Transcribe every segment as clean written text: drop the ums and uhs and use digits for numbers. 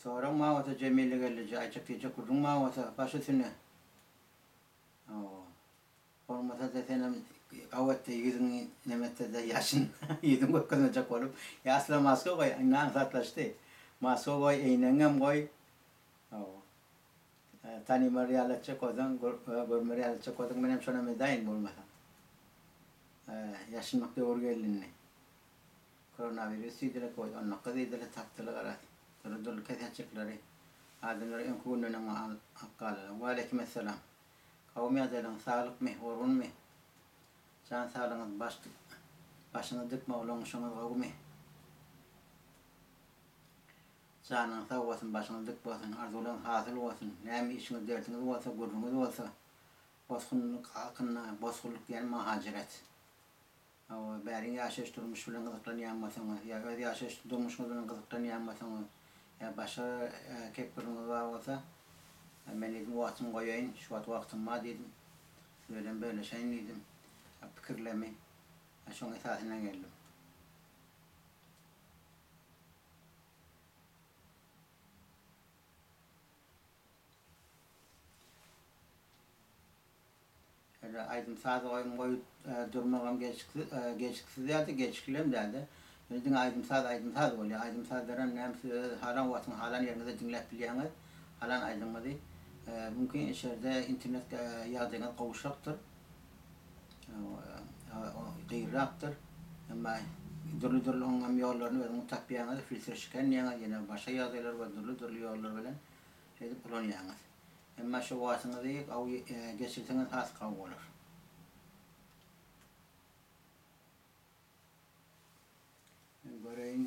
Soraň bar bolsa Jemile gelneje aýtjak diýjek gürrüň bar bolsa baş üstüne. Hawa. Bolmasa-da senem gawy etde ýüzüňi neme etse-de ýaşyn ýüzüňi görkezmejek bolup. Ýa asla maska goý indi aňsatlaşdy. Maska goý eýnegiňem goý. Hawa. Tanymar ýaly etjek bolsaň görmer ýaly etjek bolsaň menem şonam edäýin bolmasa. Ýaşynmak döwür geldi indi. Koronawirus diýdiler, kowid 19 diýdiler, tapdylar garaz. Dürli-dürli keselçilikleri adamlar öňki gündenem alyp galdylar. Waleýkim essalam. Gowumy ýagdaýlaryňyz, saglykmy, gurgunmy? Jan saglygyňyz, baş başyňyz dikmi, oglan-uşagyňyz gowumy? Janyňyz sag bolsun, başyňyz dik bolsun, arzuwlaryňyz hasyl bolsun. Näme işiňiz, derdiňiz bolsa, gürrüňiz bolsa, bosgunlyk hakynda, bosgunlyk diýýän mahajiret. Hawa, bäriň ýaşaýyş durmuş bilen gyzyklanýan bolsaňyz, ýa öz ýaşaýyş durmuşyňyz bilen gyzyklanýan bolsaňyz, ýa başga kepgiriňiz bar bolsa, men diýdim wagtymy goýaýyn, şu wagt wagtym bar diýdim, siz bilen bölüşeýin diýdim, pikirlerimi, şoň esasyndan geldim. Şeýle aýdym-saz goýum goýup durmagam gelşiksiz, gelşiksiz däldi, gelşiklem däldi. Ýöne diňe aýdym-saz aýdym-saz bolýar. Aýdym-sazlaram näme siz öz halan wagtyňyz, halan ýeriňizde diňläp bilýäňiz, halan aýdymyňyzy. Mümkin içerde internet ýagdaýyňyz gowşakdyr, gyýylrakdyr. Emma dürli-dürli onuň hem ýollaryny özüňiz tapýaňyz, filtr şiken diýýäňiz, ýene başga ýagdaýlar bar, dürli-dürli ýollar bilen şeýdip ulanýaňyz. Emma şu wagtyňyzy gowy geçirseňiz has gowy bolar. Men göreýin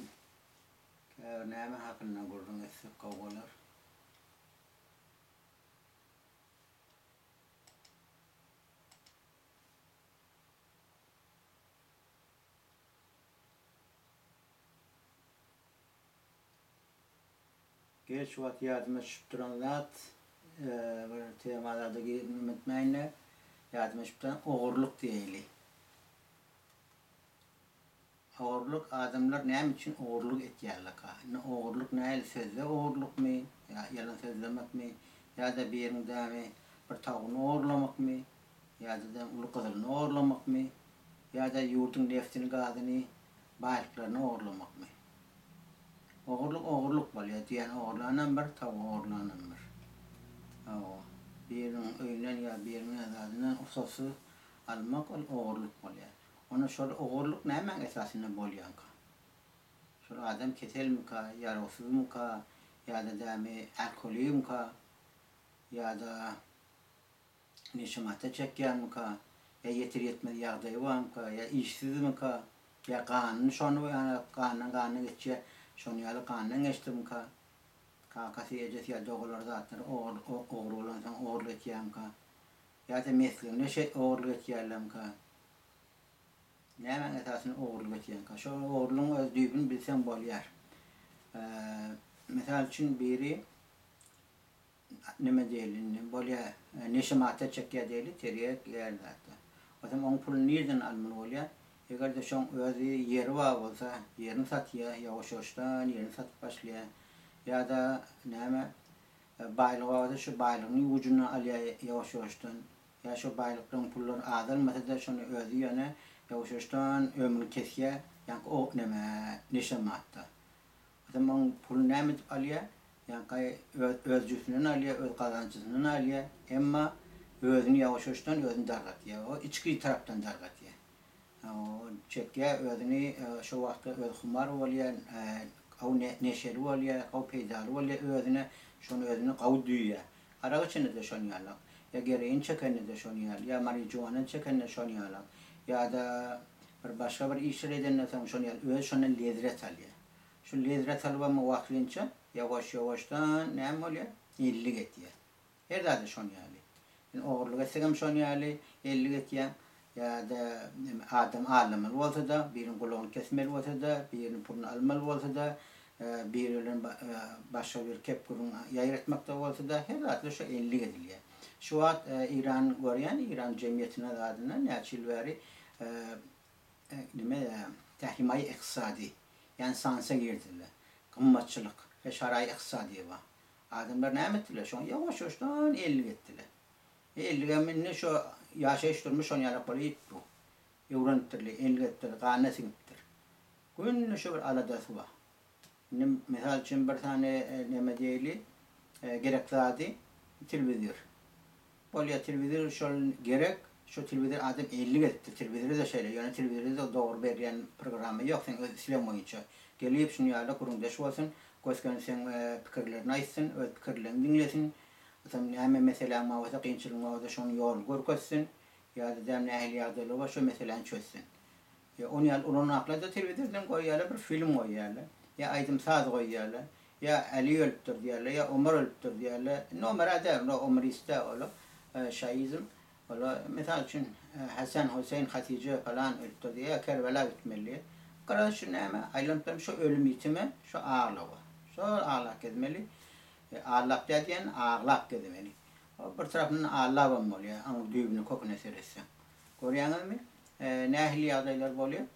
käbir näme hakynda gürrüň etsek gowy bolar. Gel şu wagt ýadyma düşüp duran zat bir temada-da girmekmäýin-de ýadyma düşüp duran ogurlyk diýeýli. Ogurlyk adamlar näme üçin ogurlyk etýärlerka? Indi ogurlyk nähili sözde ogurlykmy ýa ýalan sözlemekmi ýa-da biriň dämi bir tawugyny ogurlamakmy ýa-da uly gyzylyny ogurlamakmy ýa-da ýurduň neftini gazyny baýlyklaryny ogurlamakmy? Ogurlyk ogurlyk bolýar. Düýäni ogurlanam bir, tawugy ogurlanam bir. Hawa. Biriniň öýünden ýa biriniň zadyndan rugsatsyz almak ol ogurlyk bolýar. Onda şol ogurlyk nämäň esasynda bolýanka? Şol adam keselmika, ýarawsyzmyka, ýa-da dämi alkoligmika, ýa-da neşe-madda çekýärmika, ýa ýeter-ýetmez ýagdaýy barmyka, ýa işsizmika, ýa ganyny şony ýa gandan ganyna geçýär, şony ýaly gandan geçdimika, kakasy, ejesi ýa dogalary zatlary ogry bolansoň ogurlyk etýärmika, ýa-da mesligine şeý ogurlyk etýärlermika, nämäň esasynda ogurlyk etýärmika, şol ogurlygyň öz düýbüni bilseň bolýar. Mysal üçin biri Neme diýeli indi, bolýa, neşe madda çekýär diýeli, terýek ýa zatda. Onsoň oň puluny nirden almaly bolýar? Eger-de şoň özi ýeri bar bolsa, ýerini satýar, ýawaş-ýawaşdan ýerini satyp başlaýar. Ýa-da näme, baýlygy bar bolsa, şu baýlygyny ujundan alýar ýawaş-ýawaşdan. Ýa şo baýlyklaryň pullary azalmasa-da, şony özi ýöne ýawaş-ýawaşdan ömrüni kesýär, ýaňky o neme, neşe madda. Adam oň puluny näme edip alýar? Ýaňky öz öz jübsünden alýar, öz gazanjysyndan alýar. Emma özüni ýawaş-ýawaşdan özüni dargatýar. O içki tarapdan dargatýar. O çekýär özüni şo wagtda özi humar bolýar, gowy neşeli bolýar, gowy peýdaly bolýar özüne. Şony özüne gowy duýýar. Arak içende-de şon ýalak. Ýa geroin çekende-de şon ýaly, ýa marijuana çekende şon ýalak. Ýa-da bir başga bir işler edenden soň şon ýaly özi şondan lezret alýar. Şu lezret alybam wagtlynça ýawaş-ýawaşdan näme bolýar? Ellik etýär. Her zada şon ýaly. Sen ogurlyk etseňem şon ýaly ellik etýäň. Ýa-da adam aldamaly bolsa-da, biriniň gulagyny kesmeli bolsa-da, biriniň puluny almaly bolsa-da, biri bilen başga bir kep gürrüň ýaýratmakda bolsa-da, her zatda şo ellik edilýär. Şu wagt Eýran görýän, Eýran jemgyýetine zadyna näçe ýyl bäri neme tährimaýy ykdysady, ýagny sanksiýa girizildi. Gymmatçylyk. Feşaraý ykdysady bar. Adamlar näme etdiler? Şoňa ýuwaş-ýuwaşdan ellik etdiler. Elligem indi şo ýaşaýyş durmuş şon ýalak bolýar bu. Öwrenipdirler, endik edipdirler, ganyna siňipdir. Günde şo bir aladasy bar. Indi mysal üçin bir sany neme diýeli, gerek zady telewizor. Bolýar telewizor şol gerek, şo telewizor adam endik edipdir. Telewizorda-da şeýle, ýöne telewizorda-da dogry berilýän programma ýok, seň öz islegiň boýunça. Gelip şuny ýaly gürrüňdeş bolsun, gös-göni seň pikirlerini aýtsyn, öz pikirleňi diňlesin. Onsoň näme meseläň bar bolsa, kynçylygyň bar bolsa şonuň ýoluny görkezsin. Ýa-da däm nähili ýagdaýlar bar şo meseläni çözsün. Ýa ony ýaly ulanaklar-da telewizordan goýýarlar bir film goýýarlar. Ýa aýdym-saz goýýarlar. Ýa Äli ölüpdir diýýärler, ýa Omar ölüpdir diýýärler. Indi Omar-a däl, olar omarist däl olar şaizm. Olar mysal üçin Hasan, Huseýn, Hatyja palan ölüpdir diýýär, ýa Kerbela gitmeli diýýär. Garaz şu näme aýlanyp durma şo ölüm-ýitime, şo aglawa. Şol aglap gezmeli. Aglap däl diýen aglap gezmeli. Bir tarapyndan allabam bolýar, aňry düýbüne, köküne seretseň. Görýäňizmi, nähili ýagdaýlar bolýar.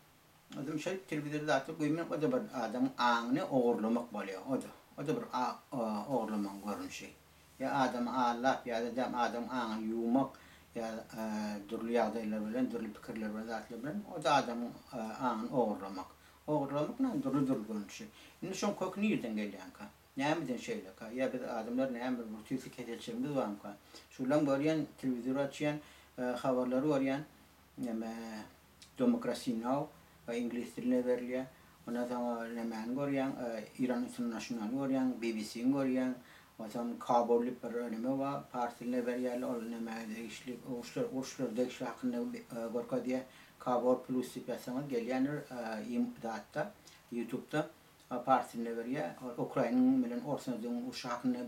Özem şeýdip telewizor zatlar goýman, o-da bir adamyň aňyny ogurlamak bolýar, o-da. O-da bir ogurlamagyň görnüşi. Ýa adamy allap, ýa-da däm adamyň aňyny ýuwmak, ýa dürli ýagdaýlar bilen, dürli pikirler bilen, zatlar bilen, o-da adamyň aňyny ogurlamak. Ogurlamak näme, dürli-dürli görnüşi. Indi şoň köki nirden gelýänka? Nämeden şeýleka? Ýa biz adamlar näme bir tüýsli keselçiligimiz barmyka? Şulam görýän, telewizor açýan, habarlary görýän, näme Democracy Now! iňlis dilinde berilýär. Ondan soň nämäni görýäň, Iran International-y görýäň, BBC-ni görýäň. Ondan soň Kabul diýip bir neme bar, pars dilinde berýärler, ol nämä degişli, uruşlar, uruşlar degişli hakynda görkezýär. Kabul plus diýip ýazsaňyz gelýändir zatda, ýutubda. Pars dilinde berýär. Ol Ukrainiň bilen Orsýetiň urşy hakynda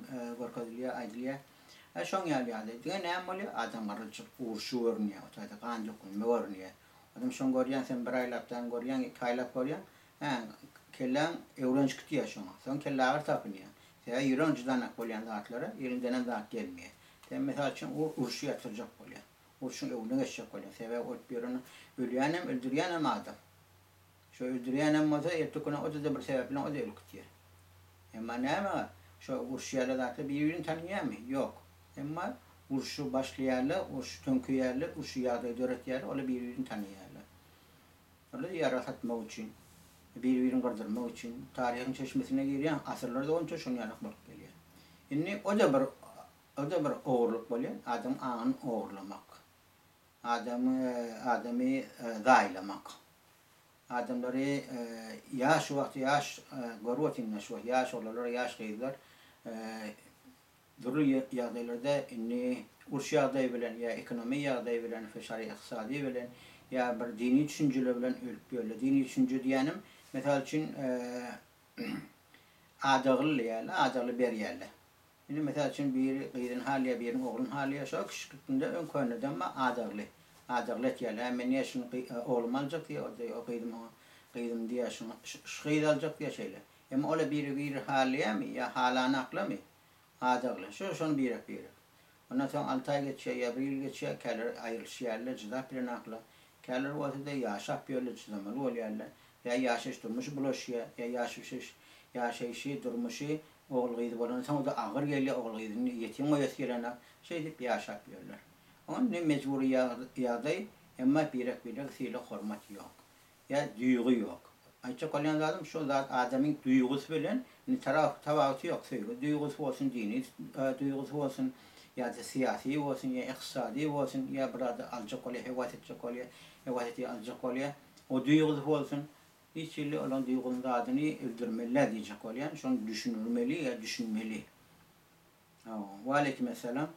görkezilýär, aýdylýar. E, şoň ýaly ýagdaý. Diňe näme bolýar? Adam gyryljyk urşy görünýär, o taýda gan dökülme görünýär. Adam şoň görýän, sen bir aýlapdan görýäň, iki aýlap görýäň, hä, kelläň öwrenişip gidýär şoňa. Soň kelleagyry tapynýar. Sebäbi ýüregiň jydanak bolýan zatlara eliňdenem zat gelmeýär. Sen mysal üçin urşy ýatyrjak bolýaň. Urşuň öňüne geçjek bolýaň. Sebäbi olup ýören, ölýänem, öldürýänem adam. Şo öldürýänem bolsa erteki güne o-da bir sebäp bilen o-da ölüp gitýär. Emma näme şo uruşýarlar zatlar bir-birini tanaýarmy? Ýok. Emma urşy başlaýarlar, urşy töňkeýärler, urşy ýagdaý döretýärler, olar bir-birini tanaýarlar. Olar ýarag satmak üçin, bir-birini gyrdyrmak üçin taryhyň çeşmesine girýän asyrlar boýunça şon ýalak bolup gelýär. Indi o-da bir o-da bir ogurlyk bolýar, adamyň aňyny ogurlamak. Adamy adamy zaýalamak. Adamlary ýaş wagty ýaş görüp otyryn şu wagt ýaş oglanlar ýaş gyzlar dürli ýagdaýlarda indi uruş ýagdaýy bilen ýa ekonomiýa ýagdaýy bilen feşary ykdysady bilen ýa bir dini düşünjeler bilen ölüp ýörler. Dini düşünje diýýänim mysal üçin adagly diýýärler adagly berýärler. Indi mysal üçin biri gyzyny halýar, biriniň ogluny halýar. Şo kiçilikinde öň könedenmi adagly, adagly etýärler. Hä men diýýär şuny oglumy aljak diýýär, o diýýär o gyzym oňa gyzym diýýär şuny şu gyzy aljak diýýär şeýle. Emma ola biri biri halýarmy ýa halanaklamy adagly. Şo şony birek birek. Ondan soň alty aý geçýär ýa bir ýyl geçýär, käleri aýrylyşýarlar, jydap bilenaklar. Käleri bolsa-da ýaşap ýörler, jydamaly bolýarlar. Ýa ýaşaýyş durmuşy bulaşýar, ýa ýaşyşyş ýaşaýşy durmuşy Ogul-gyzy bolansoň o-da agyr gelýär, ogul-gyzyny ýetim goýasy gelenok. Şeýdip ýaşap ýörler. Oňa indi mejbury ýagdaý, emma birek-birege sylag-hormat ýok. Ýa duýgy ýok. Aýtjak bolýan zadym şol zat adamyň duýgusy bilen indi tapawuty ýok, söýgi duýgusy bolsun, dini duýgusy bolsun, ýa-da syýasy bolsun, ýa ykdysady bolsun, ýa bir zady aljak bolýar, höwes etjek bolýar, höwes edýär, aljak bolýar. O duýgusy bolsun, Hiç hili olaň duýgyny zadyny öldürmeli däl diýjek bolýan, şony düşündirmeli ýa düşünmeli. Hawa, waleýkimessalam.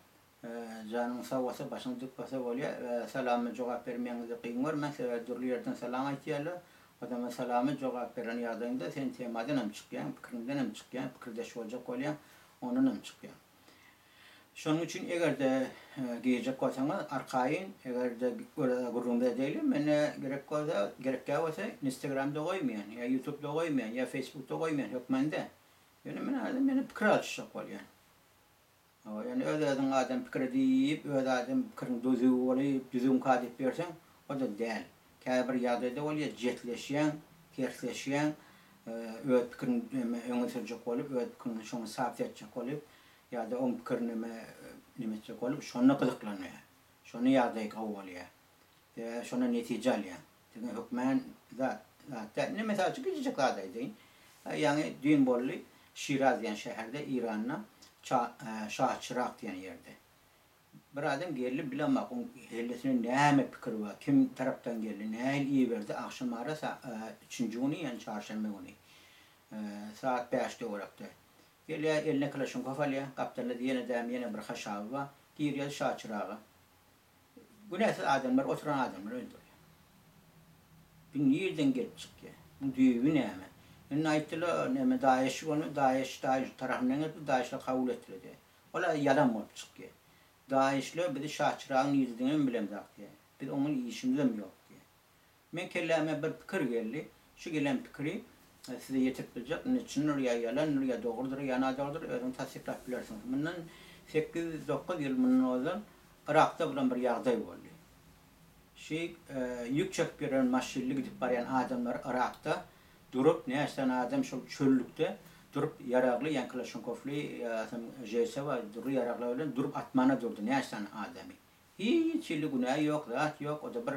Janyň sag bolsa, başyň dik bolsa bolýa. Salama jogap bermeýäňizde kyn görmäň, sebäbi dürli ýerden salam aýtýarlar. Adama salama jogap beren ýagdaýyňda sen temadanam çykýaň, pikiriňdenem çykýaň, pikirdeş boljak bolýaň, ondanam çykýaň. Şonuň üçin eger-de girjek bolsaňyz arkaýyn, eger-de gürrüňimiz edeýli, mende gerek bolsa, gerekgä bolsa Instagramda goýmaýan, ýa Ýutubda goýmaýan, ýa Facebookda goýmaýan hökman däl. Ýöne men häzir meni pikir alyşjak bolýan. Hawa, ýöne öz-özüň adam pikiri diýip, öz adam pikiriň düzüw bolup, düzüwňka diýip ýörseň, o-da däl. Käbir ýagdaýda bolýar, jetleşýäň, tersleşýäň. Öz pikirini öňe sürjek bolup, öz pikirini şoňa sabit etjek bolup, ýa-da oň pikirini neme etjek bolup, şonda gyzyklanýar. Şonda ýagdaý gowy bolýar. Sebäbi şonda netije alýar. Diňe hökmän zat zat däl. Indi mysal üçin kiçijik zat aýdaýyn. Ýaňy düýn boldy, Şiraz diýen şäherde, Iranda, Şah-Çyrak diýen ýerde. Bir adam geldi bilemok oň kellesinde näme pikir bar, kim tarapdan geldi, nähili iberdi agşam ara üçünji güni ýagny çarşenbe güni saat bäş töwerekde. Gelýär eline kalaşnikow alýar, gapdalynda ýene däm ýene bir haşaby bar, girýär Şaçyraga. Günäsiz adamlar oturan adamlary öldürýär. Bu nirden gelip çykýar? Muň düýbi näme? Indi aýtdylar näme DAEŞ ony DAEŞ DAEŞ tarapyndan gelipdir, DAEŞ-ler kabul etdiler diýýär. Ol-a ýalan bolup çykýar. Daeşler bizi Şaçyragyň nirdediginem bilemzok diýýär. Biz oň bilen işimizem ýok diýýär. Meň kelläme bir pikir geldi. Şu gelen pikiri size ýetirip biljek. Indi çyndyr ýa ýalandyr ýa dogrudyr ýa nadogrudyr özüňiz tassyklap bilersiňiz. Mundan sekiz, dokuz ýyl mundan ozal Yrakda bolan bir ýagdaý boldy. Şu ýük çekip ýören maşynly gidip barýan adamlar Yrakda durup, näçe sany adam şol çöllükde durup ýaragly, ýa kalaşnikowly, ýa JS bar, dürli ýaraglar bilen durup atmana durdy näçe sany adamy. Hiç hili günä ýok, zat ýok, o-da bir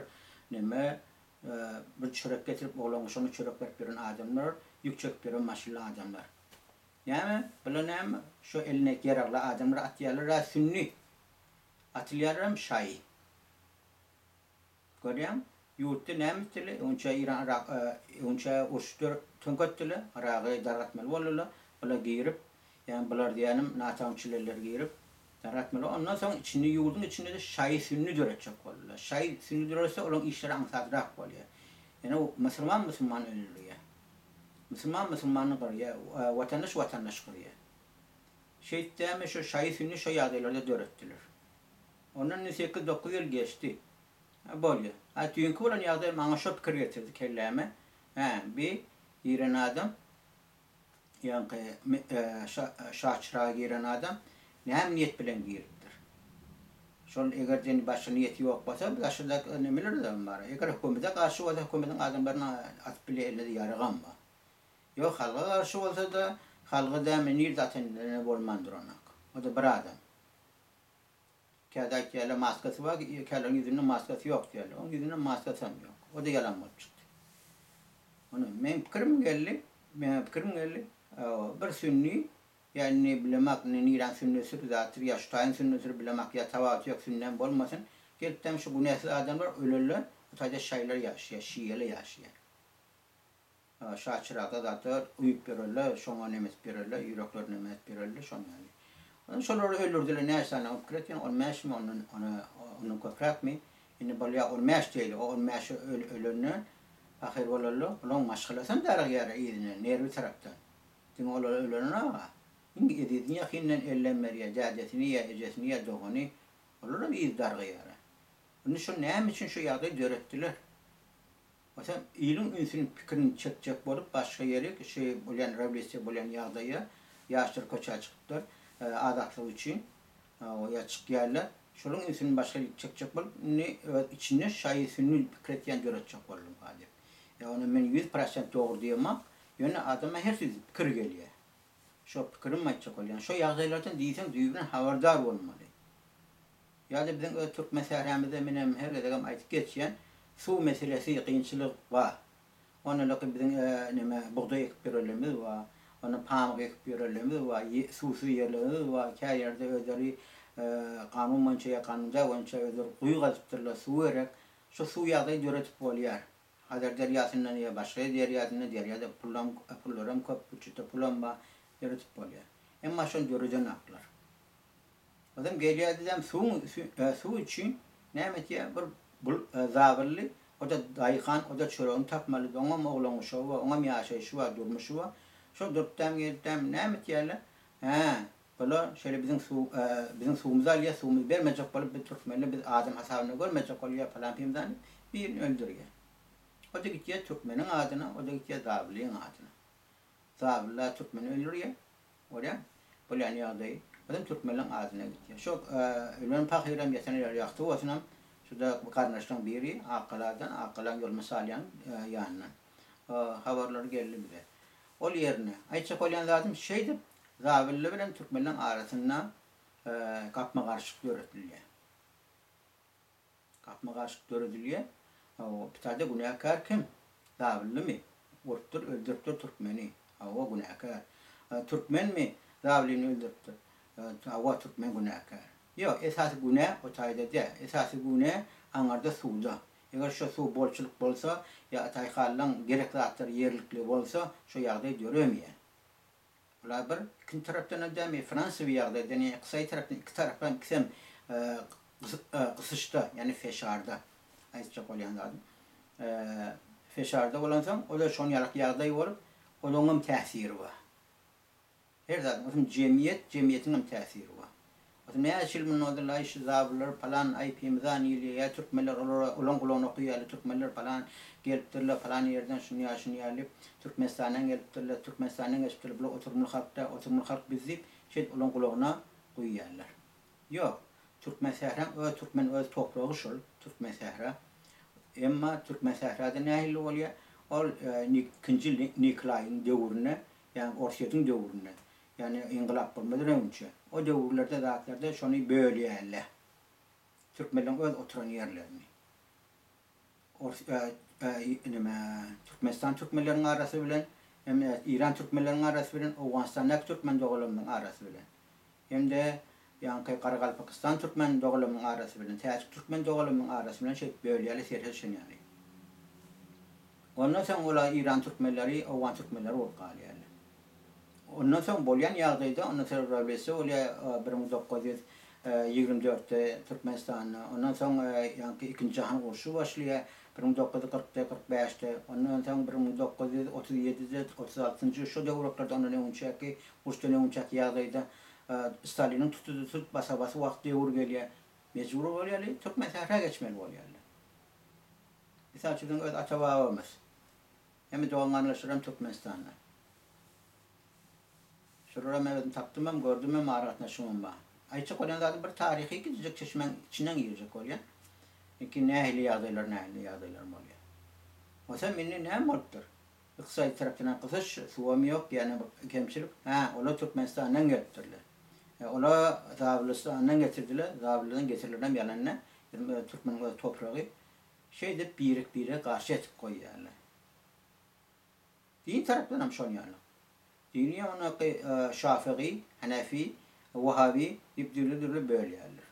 neme, bir çörek getirip oglanka şony çörek berip ýören adamlar, ýük çekip ýören maşynly adamlar. Näme, bular näme, şo eline ýaragly adamlar atýarlar-a sünni, atylýarlaram şaýy. Görýäňmi? Ýurtda näme etdiler? Öňçä Eýran Yrak öňçä uruş töňketdiler. Yragy dargatmaly boldular. Bular girip, ýagny bular diýýänim NATO-nyň çileleri girip dargatmaly. Ondan soň içinde ýurduň içinde-de şaýy-sünni döretjek boldular. Şaýy-sünni döretse olaryň işleri aňsadrak bolýar. Ýöne musulman musulmany öldürýär. Musulman musulmany gyrýar, watandaş watandaş gyrýar. Şeýtdämi şu şaýy-sünni şo ýagdaýlarda döretdiler. Ondan indi sekiz-dokuz ýyl geçdi. Hä, bolýa. Hä, düýnki bolan ýagdaý maňa şo pikir getirdi kelläme. Hä, bi giren adam, ýaňky Şaçyraga giren adam näme niýet bilen giripdir? Şol eger-de indi başga niýeti ýok bolsa, daşynda nemeler-de bar. Eger hökümete garşy bolsa, hökümetiň adamlaryny atyp bilýär, elinde-de ýaragam bar. Ýok, halka garşy bolsa-da, halka dämi nirde atan bolman duranok. O-da bir adam. Käde aýtýarlar maskasy bar, käleriniň ýüzünde maskasy ýok diýýärler. Oň ýüzünde maskasam ýok. O-da ýalan bolup çykdy. Ony meň pikirim geldi, meň pikirim geldi. Bir sünni, ýa indi bilemak indi niräň sünnesidir, zatdyr, ýa şu taýyň sünnesidir bilemak, ýa tawaty ýok sünnäm bolmasyn. Gelipdem şu günäsiz adamlar ölerler, o taýda şaýlar ýaşaýar, şiýeler ýaşaýar. Şaçyrada zata uýup ýörerler, şoňa neme edip ýörerler, ýürekleri neme edip ýörerler, şoň ýaly. Ondan şolary öldürdiler, näçe sany pikir etýän, on bäşmi, ondan ona ondan köpräkmi, indi bolýa on bäş diýeli, o on bäşi ölenden pahyr bolarlar, olaň maşgalasam darygýar yzyna, nerwi tarapdan. Diňe olar ölenok-a. Iň ezizini ýakyndan elden berýär, dädesini ýa ejesini ýa dogany, olaram yzy dargaýar. Indi şo näme üçin şo ýagdaýy döretdiler? Bolsa iliň ünsüni pikirini çekjek bolup başga ýerik şu bolýan rewolýusiýa bolýan ýagdaýa ýaşlar köçä çykypdyr azatlyk üçin ýa çykýarlar şolaryň ünsüni başga ýerik çekjek bolup indi öz içinde şaýy sünni pikir etýän döretjek boldumka diýip ýa ony men 100% dogry diýemok ýöne adama her tüýsli pikir gelýär şo pikirimi aýtjak bolýan şo ýagdaýlardan diýseň düýbünden habardar bolmaly. Ýa-da biziň öz türkmen sähramyzda menem her gezegem aýdyp geçýän suw meselesi kynçylyk bar. Ondanky biziň neme bugdaý ekip ýörenlerimiz bar. Ondan pamyk ekip ýörenlerimiz bar. Suwsuz ýerlerimiz bar. Kä ýerde özleri kanun boýunça ýa kanun däl boýunça özleri guýy gazypdyrlar suw gerek. Şu suw ýagdaýy döredip bolýar. Hazar derýasyndan ýa başga derýasyndan derýada pulam pullaram köp býujetde pulam bar döredip bolýar. Emma şony döredenoklar. Ozem gelýädidem suwuň suw üçin näme etýä bir bul zabylly o-da daýhan o-da çöregini tapmaly oňam oglan uşagy bar oňam ýaşaýşy bar durmuşy bar şo durupdam gelipdem näme etýäler hä bular şeýle biziň suw biziň suwumyzy alýa suwumyzy bermejek bolup biz türkmenler biz adam hasabynda görmejek bolýa palan pimzan diýip birini öldürýä o-da gitýä türkmeniň adyna o-da gitýä zabyllyň adyna zabylla türkmeni öldürýä Bolýa. Bolýan ýagdaýy. Özem türkmenleň adyna gitýär. Şo ölen pahyram ýatan ýeri ýagty bolsunam. Şuda garyndaşlaň biri Akgaladan, Akgalaň Ýolma Salýaň ýanyndan. Habarlar geldi bize. Ol ýerine. Aýtjak bolýan zadym şeýdip Zabylly bilen türkmenleň arasynda gapma-garşyk döredilýär. Gapma-garşyk döredilýär. Hawa, pitada günäkär kim? Zabyllymy? Urupdyr, öldüripdir türkmeni. Hawa, günäkär. Türkmenmi Zabyllyny öldüripdir? Hawa, türkmen günäkär. Ýok, esasy günä o taýda däl. Esasy günä aňyrda suwda. Eger şo suw bolçulyk bolsa, ýa taýhallaň gerek zatlary ýerlikli bolsa, şo ýagdaý döremeýär. Bular bir, ikinji tarapdanam dämi, finansowy ýagdaýdan, ýa ykdysady tarapdan iki tarapam ikisem gysyşda, ýagny feşarda aýtjak bolýan zadym. Feşarda bolansoň, o-da şon ýalak ýagdaý bolup, olaňam täsiri bar. Her zadyň, otum jemgyýet, jemgyýetiňem täsiri bar. Otum näçe ýyl mundan ozal aý şu zabyllar palan aýpymyza nilýe ýa türkmenler olara olaň gulagyna okuýarlar türkmenler palan gelipdirler palan ýerden şuny ýa şuny ýa diýip Türkmenistandan gelipdirler Türkmenistandan geçipdirler bular oturymly halk däl oturymly halk biz diýip şeýdip olaň gulagyna guýýarlar. Ýok. Türkmensähraň öz türkmen öz topragy şol Türkmensähra. Emma Türkmensährada nähili bolýar? Ol ikinji Niklaýyň döwründe Ýagny Orsýetiň döwründe, ýagny yngylap bolmazdan öňünçä, o döwürlerde zatlarda şony bölýärler. Türkmenleň öz oturan ýerlerini. Ors neme Türkmenistan türkmenleriniň arasy bilen, hem Eýran türkmenleriniň arasy bilen, Owganystandaky türkmen doganlarymyzyň arasy bilen. Hem-de ýaňky Garagalpakystan türkmen doganlarymyzyň arasy bilen, täjik türkmen doganlarymyzyň arasy bilen şeýdip bölýärler serhet şon ýaly. Ondan soň olar Eýran türkmenleri, Owgan türkmenleri bolup galýarlar. Ondan soň bolýan ýagdaýda, ondan soň rewolýusiýa bolýar 1924-de Türkmenistanda. Ondan soň ýaňky Ikinji jahan urşy başlaýar 1940-da, 45-de. Ondan soň 1937-de, 36-njy şo döwreklerde ondan öňünçäki, uruşdan öňünçäki ýagdaýda Staliniň tutudy tut basa-basy wagt döwür gelýär. Mejbur bolýarlar, türkmen sähra geçmeli bolýarlar. Mysal üçin biziň öz ata-babamyz, hemme dogan-garyndaşlarym Türkmenistanda. Şolary men özüm tapdymam, gördümem, aragatnaşygymam bar. Aýtjak bolýan zadym bir taryhy kiçijik çeşmäň içinden girjek bolýan. Ki nähili ýagdaýlar, nähili ýagdaýlar bolýar. Bolsam indi näme bolupdyr? Ykdysady tarapdan gysyş, suwam ýok, ýene bir kemçilik. Hä, olar Türkmenistandan gelipdirler. Olar Zabulystandan getirdiler, Zabulydan getirilenem ýalan däl. Biziň öz türkmeniň öz topragy. Şeýdip birek-birege garşy etip goýýarlar. Din tarapdan hem şon ýaly. Dini ondaky şafygy, hanefi, wahabi diýip dürli-dürli bölýärler.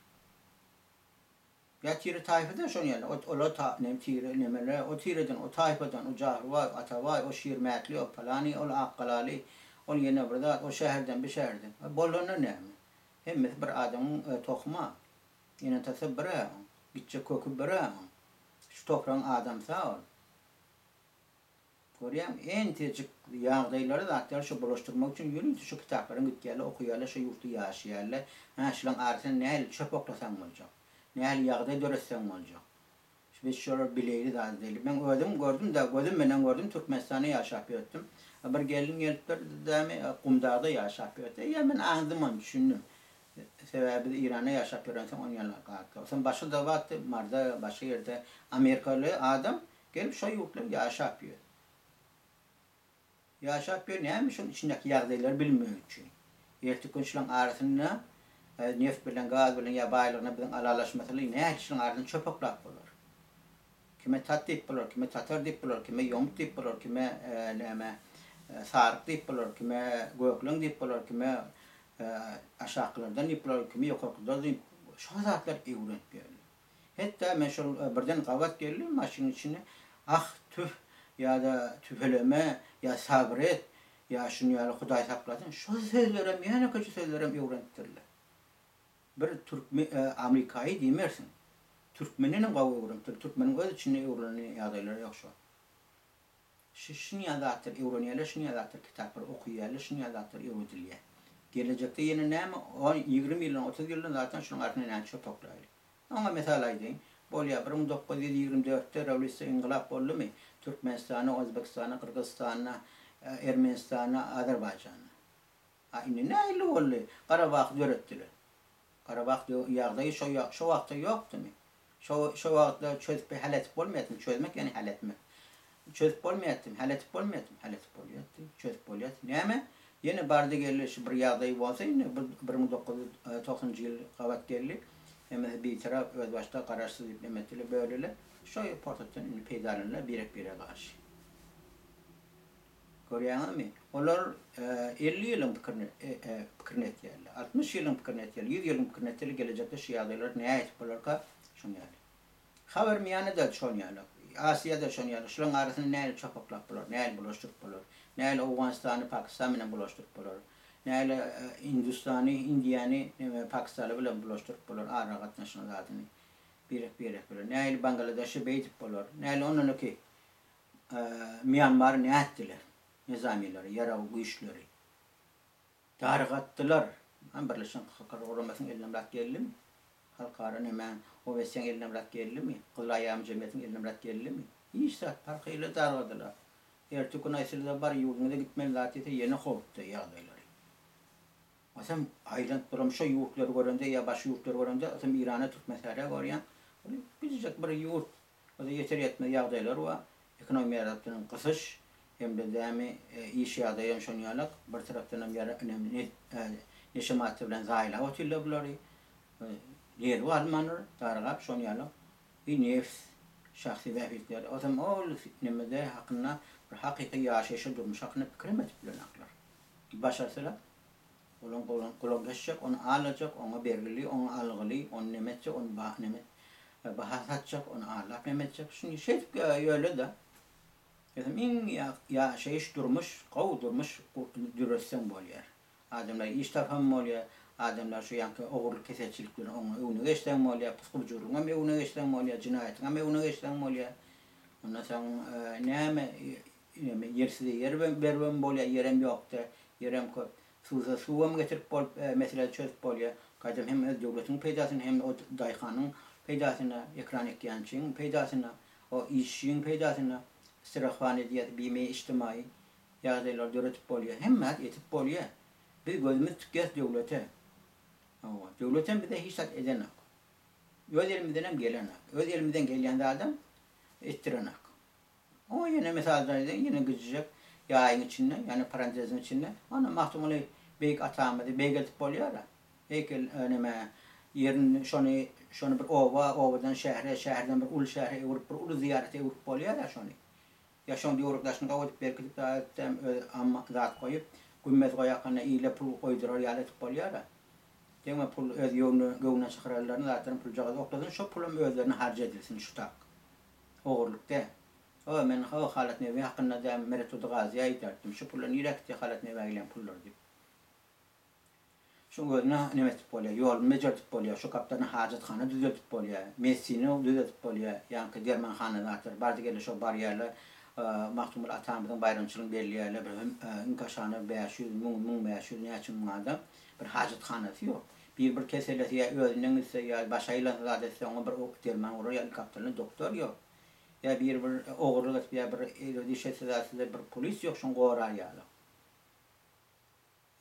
Ýa tire taýfa-da şon ýaly. Olar ta nem tire nemeler o tireden, o taýfadan, o Jahyr-baý, o Atabaý, o Şirmätli, o palany, ol Akgalaly, ol ýene bir zat, o şäherden, bu şäherden. Bolanda näme? Hemmesi bir adamyň tohumy-a. Ene-atasy bir-ä oň. Gitjek köki bir-ä oň. Şu topragyň adamsy-a ol. Görýäňmi, entejik ýagdaýlary, zatlary şo bulaşdyrmak üçin ýörite şo kitaplaryň gitýärler, okaýarlar, şo ýurtda ýaşaýarlar. Hä, şulaň arasyna nähili çöp oklasaň boljak? Nähili ýagdaý döretseň boljak? Biz şolar bileýli zat edeýli. Men özüm gördüm-de, gözüm menen gördüm, Türkmenistanda ýaşap ýörtdüm. Bir gelin gelipdir, dämi, Gumdagda ýaşap ýörtdi. Eýýäm men aňdym ony, düşündim. Sebäbi biz Iranda ýaşap ýörensoň onuň ýaly zatlar. Soň başga-da bardy, Marda, başga ýerde amerikaly adam gelip şo ýurtlarda ýaşap ýör. Ýaşap ýör näme şoň içindäki ýagdaýlary bilmek üçin. Erteki gün şulaň arasynda neft bilen gaz bilen ýa baýlygyna biziň alalaşmasaly nähili şulaň arasyny çöp oklap bolar. Kime tat diýip bolar, kime tatar diýip bolar, kime ýomut diýip bolar, kime näme saryk diýip bolar, kime gökleň diýip bolar, kime aşakylardan diýip bolar, kime ýokarkylardan diýip şo zatlar öwrenip ýörler. Hetda men şol birden gabat geldim maşynyň içinde ah tüf ýa-da tüfeleme ýa sabyr et ýa şuny ýaly hudaý saklasyn şo sözlerem ýönekeje sözlerem öwrenipdirler. Bir türkme amerikaýy diýmersiň. Türkmendenem gowy öwrenipdir. Türkmeniň öz içinde öwrenen ýagdaýlary ýok şo. Şu şuny ýaly zatlar öwrenýärler, şuny ýaly zatlar kitaplar okaýarlar, şuny ýaly zatlar öwredilýär. Gelejekde ýene näme, on, 20 ýyldan, 30 ýyldan zatdan şunuň arasynda näme çöp oklaýly. Oňa mysal aýdaýyn. Bolýar, 1924-de rewolýusiýa yngylap boldumy? Türkmenistanda, Özbekistanda, Gyrgyzystanda, Ermenistanda, Azerbaýjanda. A indi nähili boldy? Garabahy döretdiler. Garabah ýagdaýy şo şo wagtda ýokdumy? Şo şo wagtda çözüp hal etip bolmaýardymy? Çözmek ýagny hal etmek. Çözüp bolmaýardy, hal edip bolmaýardy, hal edip bolýardy, çözüp bolýardy. Näme? Ýene bardy-geldi şu bir ýagdaý bolsa indi bu 1990-njy ýyl gabat geldi. Hemmesi bitarap, özbaşdak, garaşsyz diýip neme etdiler, böldiler. Şo pursatdan indi peýdalandylar birek-birege garşy. Görýäňizmi? Olar 50 ýylyň pikirini pikirini etýärler. 60 ýylyň pikirini etýärler, 100 ýylyň pikirini etýärler, gelejekde şu ýagdaýlar nähili bolarka, şoň ýaly. Haber miýany-da şon ýaly, Aziýa-da şon ýaly, şularyň arasyny nähili çopaklap bolar, nähili bulaşdyryp bolar, nähili Owganystany Pakistan bilen bulaşdyryp bolar, nähili Hindistany, Indiýany neme Pakistaly bilen bulaşdyryp bolar ara gatnaşygyny zadyny birek-birek bilen, nähili Bangladeşi beýdip bolar, nähili ondan öki Mýanmary nätdiler nizamileri, ýarag güýçleri. Dargatdylar. Hany Birleşen Halklar Guramasynyň eline zat geldimi? Halkara nemäň, OBSE-niň eline zat geldimi? Gyzyl Aýam jemgyýetiniň eline zat geldimi? Hiç zat, parhy ile dargadylar. Ertir gün aýtsalar bar ýurduňyza gitmeli zat diýse ýene howpda ýagdaýlary. Asam aýlanyp duram şo ýurtlary görende ýa başga ýurtlary görende asam Irana Türkmenistana görýäň. Ol kiçijek bir ýurt. Ol ýeter-ýetmez ýagdaýlar bar. Ekonomiýa tarapdan gysyş hem-de dämi iş ýagdaýy hem şon ýalak. Bir tarapdan hem ýara neşe madda bilen zaýalap otyrlar bulary. Nerwi almandyr, dargap şon ýalak. Bir nebs, şahsy bähbitleri. Ozem ol nemede hakynda bir hakyky ýaşaýşa, durmuş hakynda pikirem edip bilenoklar. Başarsalar. Olaň golun gulak geçjek, ony alajak, oňa bergili, oňa algyly, ony neme etjek, ony ba neme baha satjak, ony aldap neme etjek. Şuny şeýdip ýöle-de. Ýöne iň ýaşaýyş durmuş, gowy durmuş döretseň bolýar. Adamlar iş tapan bolýar, adamlar şu ýaňky ogurlyk keselçilik bilen oňa öňüne geçseň bolýar, pysgubjurlygyňam öňüne geçseň bolýar, jenaýatyňam öňüne geçseň bolýar. Ondan soň näme Ýöne ýersize ýer beribem bolýar, ýerem ýokda, ýerem köp. Suwsa suwam getirip bolup, meseleni çözüp bolýar. Gaýtam hem öz döwletiň peýdasyna, hem o daýhanyň peýdasyna, ekran ekýänçiň peýdasyna, o işçiň peýdasyna strahowaniýe diýýäs, bime ijtimaýy ýagdaýlary döredip bolýar. Hemme zat etip bolýar. Biz gözümizi tikýäs döwlete. Hawa, döwletem bize hiç zat edenok. Öz elimizdenem gelenok. Öz elimizden gelýän zadam etdirenok. Oňa ýene mysal aýdaýyn, ýene gijijek ýaýyň içinde, ýagny paranteziň içinde, ana Magtymguly beýik atamyzy beýgeldip bolýar-a. Heýkel neme, ýerini şony, şony bir oba, obadan şähre, şäherden bir uly şähre öwrüp, bir uly zyýarata öwrüp bolýar-a şony. Ýa şoň döwrek daşyny gawy edip berkidip zat öz amma zat goýup, gümmez goýakanda ile pul goýdurar ýaly edip bolýar-a. Diňe pul öz göwnüne çykararlaryny zatlaryny puljagaz oklasyn, şo pulam özlerine harç edilsin şu tak. Ogurlyk däl. O, men ho Halat Nebi hakynda däl, Meretdurdy Gazyýa aýdardym, şu pullar nirä gitdi Halat Nebä gelen pullar diýip. Şuň özüne neme etip bolýar, ýoluny bejerdip bolýar, şu gapdalyna hajathana düzeldip bolýar, medisina düzeldip bolýar, ýaňky dermanhana zatlar, bardy-geldi şo barýarlar, Magtymguly atamyzyň baýramçylygyny belleýärler, bir iň kaşana 500, 1000, 1500 näçe müň adam, bir hajathanasy ýok. Bir bir kesellese ýa özünden gitse ýa başy aýlansa zat etse oňa bir derman urar ýaly gapdalynda doktor ýok. Ýa biri bir ogurlyk edip ýa bir erbet iş etse zat etse bir polis ýok şoň gorar ýaly.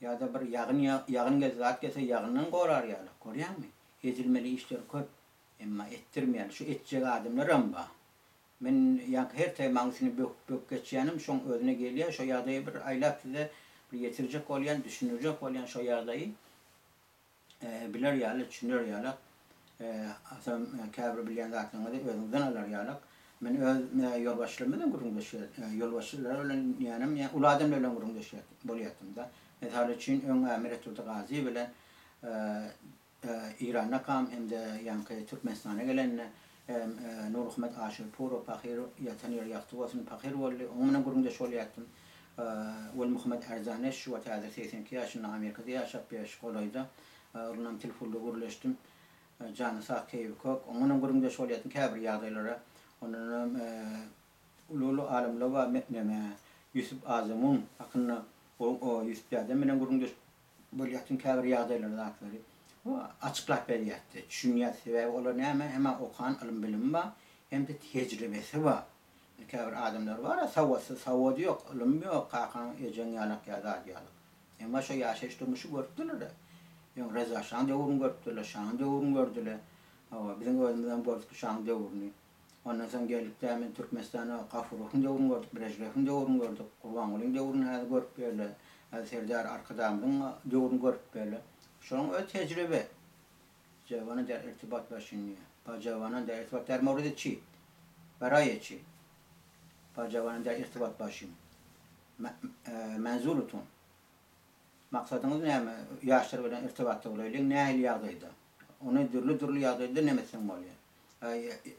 Ýa-da bir ýagyn ýagyn gelse zat gelse ýagyndan gorar ýaly. Görýäňmi? Edilmeli işler köp. Emma etdirmeýärler. Şu etjek adamlaram bar. Men ýaňky her temaň üstüne böküp böküp geçýänim şoň özüne gelýär. Şo ýagdaýy bir aýlap size bir ýetirjek bolýan, düşündirjek bolýan şo ýagdaýy. Biler ýaly, düşüner ýalak. Hasam käbir bilýän zatlaryňyzy özüňizden alar ýalak. Men öz ýolbaşçylarym bilen gürrüňdeşýär, ýolbaşçylar bilen diýýänim, ýa uly adamlar bilen gürrüňdeşýär bolýardym-da. Mysal üçin, öň Meretdurdy Gazy bilen Irandakam hem-de ýaňky Türkmenistana gelende hem Nurmuhammet Aşyrpurow pahyr, ýatan ýeri ýagty bolsun, pahyr boldy. Onuň bilen gürrüňdeş bolýardym. Welmuhammet Ärzaneş şu wagt häzir 82 ýaşynda Amerikada ýaşap ýör, şu golaýda. Onunam telefonda gürleşdim. Jany sag, keýpi kök. Onuň bilen gürrüňdeş bolýardym käbir ýagdaýlara. Ondanam uly-uly alymlar bar, neme, Ýusup Azymun hakynda o Ýusup dädem bilen gürrüňdeş bolýardym käbir ýagdaýlary zatlary. O açyklap berýärdi, düşünýärdi. Sebäbi olar näme, hem-ä okan ylym-bilimi bar, hem-de tejribesi bar. Käbir adamlar bar-a sowatsyz, sowady ýok, ylymy ýok, kakaň, ejeň ýalak ýa zat ýalak. Emma şo ýaşaýyş durmuşy görüpdirler-ä. Öň Reza şaň döwrüni görüpdirler, şaň döwrüni gördüler. Hawa, biziň özümizem gördük şaň döwrüni. Ondan soň geldik dämi Türkmenistana Gafurowyň döwrüni gördük, Brežnewiň döwrüni gördük, Gurbangulyň döwrüni häzir görüp ýörler. Häzir Serdar Arkadagymyzyň döwrüni görüp ýörler. Şonuň özi tejribe. Jawanan der irtibat başyn diýýär. Ba jawanan der irtibat der mowridi çi? Baraýe çi? Ba jawanan der irtibat başyn. Menzurutum. Maksadyňyz näme? Ýaşlar bilen irtibatda bolaýlyň. Nähili ýagdaýda? Ony dürli-dürli ýagdaýda näme etseň bolýar?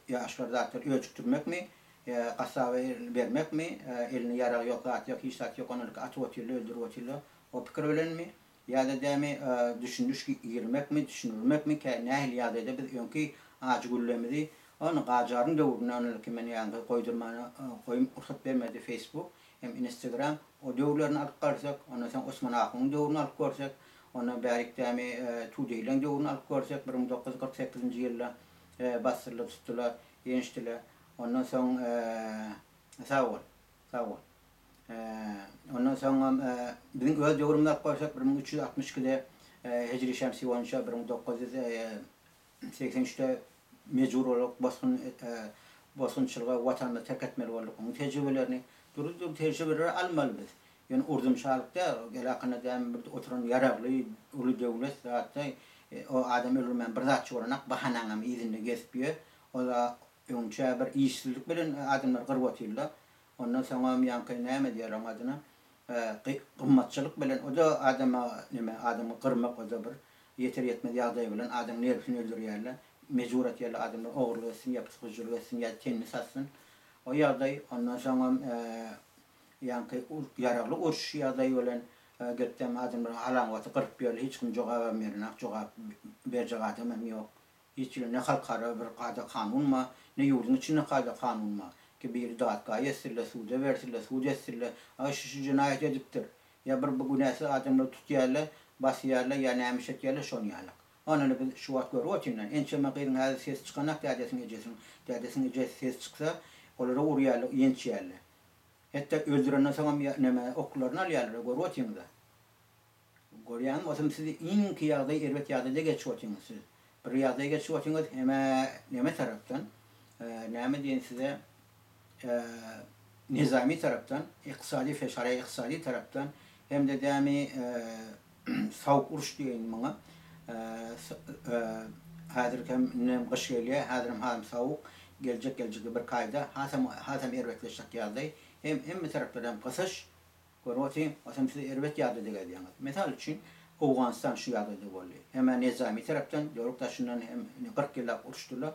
Ýaşlar zatlar öjükdirmekmi? Ýa gassaba elini bermekmi? Elinde ýaragy ýok, zat ýok, hiç zat ýok, ony atyp otyrlar, öldürip otyrlar. O pikir bilenmi? Ýa-da dämi düşündiriş girmekmi, düşündirmekmi? Nähili ýagdaýda biz öňki ajy güllemizi ony Gajaryň döwründe ony men ýaňky goýdurmana goýum rugsat bermedi Facebook hem Instagram o döwürlerini alyp garsek, ondan soň Osman ahunyň döwrüni alyp görsek, ondan bärik dämi Tudeýleň döwrüni alyp görsek, 1948-nji ýylda basdyrlar, tutdular, ýençdiler. Ondan soň sag bol, sag bol. Ondan soňam biziň öz döwrümizi alyp görsek, 1362-de hijri şemsi boýunça 1900 83-de mejbur bolup bosgun bosgunçylyga watanymyzy terk etmeli bolduk. Onuň tejribelerini, dürli-dürli tejribeleri almaly biz. Ýöne urdumşalyk däl, gel hakynda dämi bir oturan ýaragly uly döwlet zatda o adam öldürmän bir zatçy bolanak bahanaňam yzynda gezip ýör. Ol-a öňçä bir işsizlik bilen adamlary gyryp otyrlar. Ondan soňam ýaňky näme diýer oň adyna gymmatçylyk bilen o-da adama neme adamy gyrmak o-da bir ýeter ýetmez ýagdaý bilen adamyň nerwisini öldürýärler. Mejbur etýärler adamlar ogurlyk etsin ýa pysgyjylyk etsin ýa tenini satsyn. O ýagdaý ondan soňam ýaňky ýaragly uruş ýagdaýy bilen gelipdem adamlar halan wagty gyryp ýörler hiç kim jogabam berenak jogap berjek adamam ýok. Hiç ýerde ne halkara bir kada-kanun bar, ne ýurduň içinde kada-kanun bar. Ki biri datgaý etsinler, suda bersinler, sud etsinler, aý şu şu jenaýat edipdir. Ýa bir bu günäsiz adamlary tutýarlar, basýarlar ýa näme iş etýärler şon ýalyk. Onany biz şu wagt görüp otyryn. Ençeme gyzyň häzir sesi çykanak dädesiniň ejesiniň. Dädesiniň ejesi sesi çyksa, olara urýarlar, ýençýärler. Hetda öldürenden soňam ýa neme oklaryny alýarlar, görüp otyňyza. Görýäňmi bolsam siz iňki ýagdaý erbet ýagdaýda geçip otyňyz siz. Bir ýagdaý geçip otyňyz hemä neme tarapdan näme diýen size nizami tarapdan ykdysady feşara ykdysady tarapdan hem-de dämi sowuk uruş diýeýin muňa häzir hem indem gyş gelýär häzirem hasam sowuk geljek geljekde birki aýda hasam hasam erbetleşjek ýagdaý hem hemme tarapdan hem gysyş Görüp otyň, otam siz erbet ýagdaýda gezýäňiz. Mysal üçin, Owganystan şu ýagdaýda boldy. Hem-ä nezami tarapdan, döwlet daşyndan hem 40 ýyllap uruşdylar,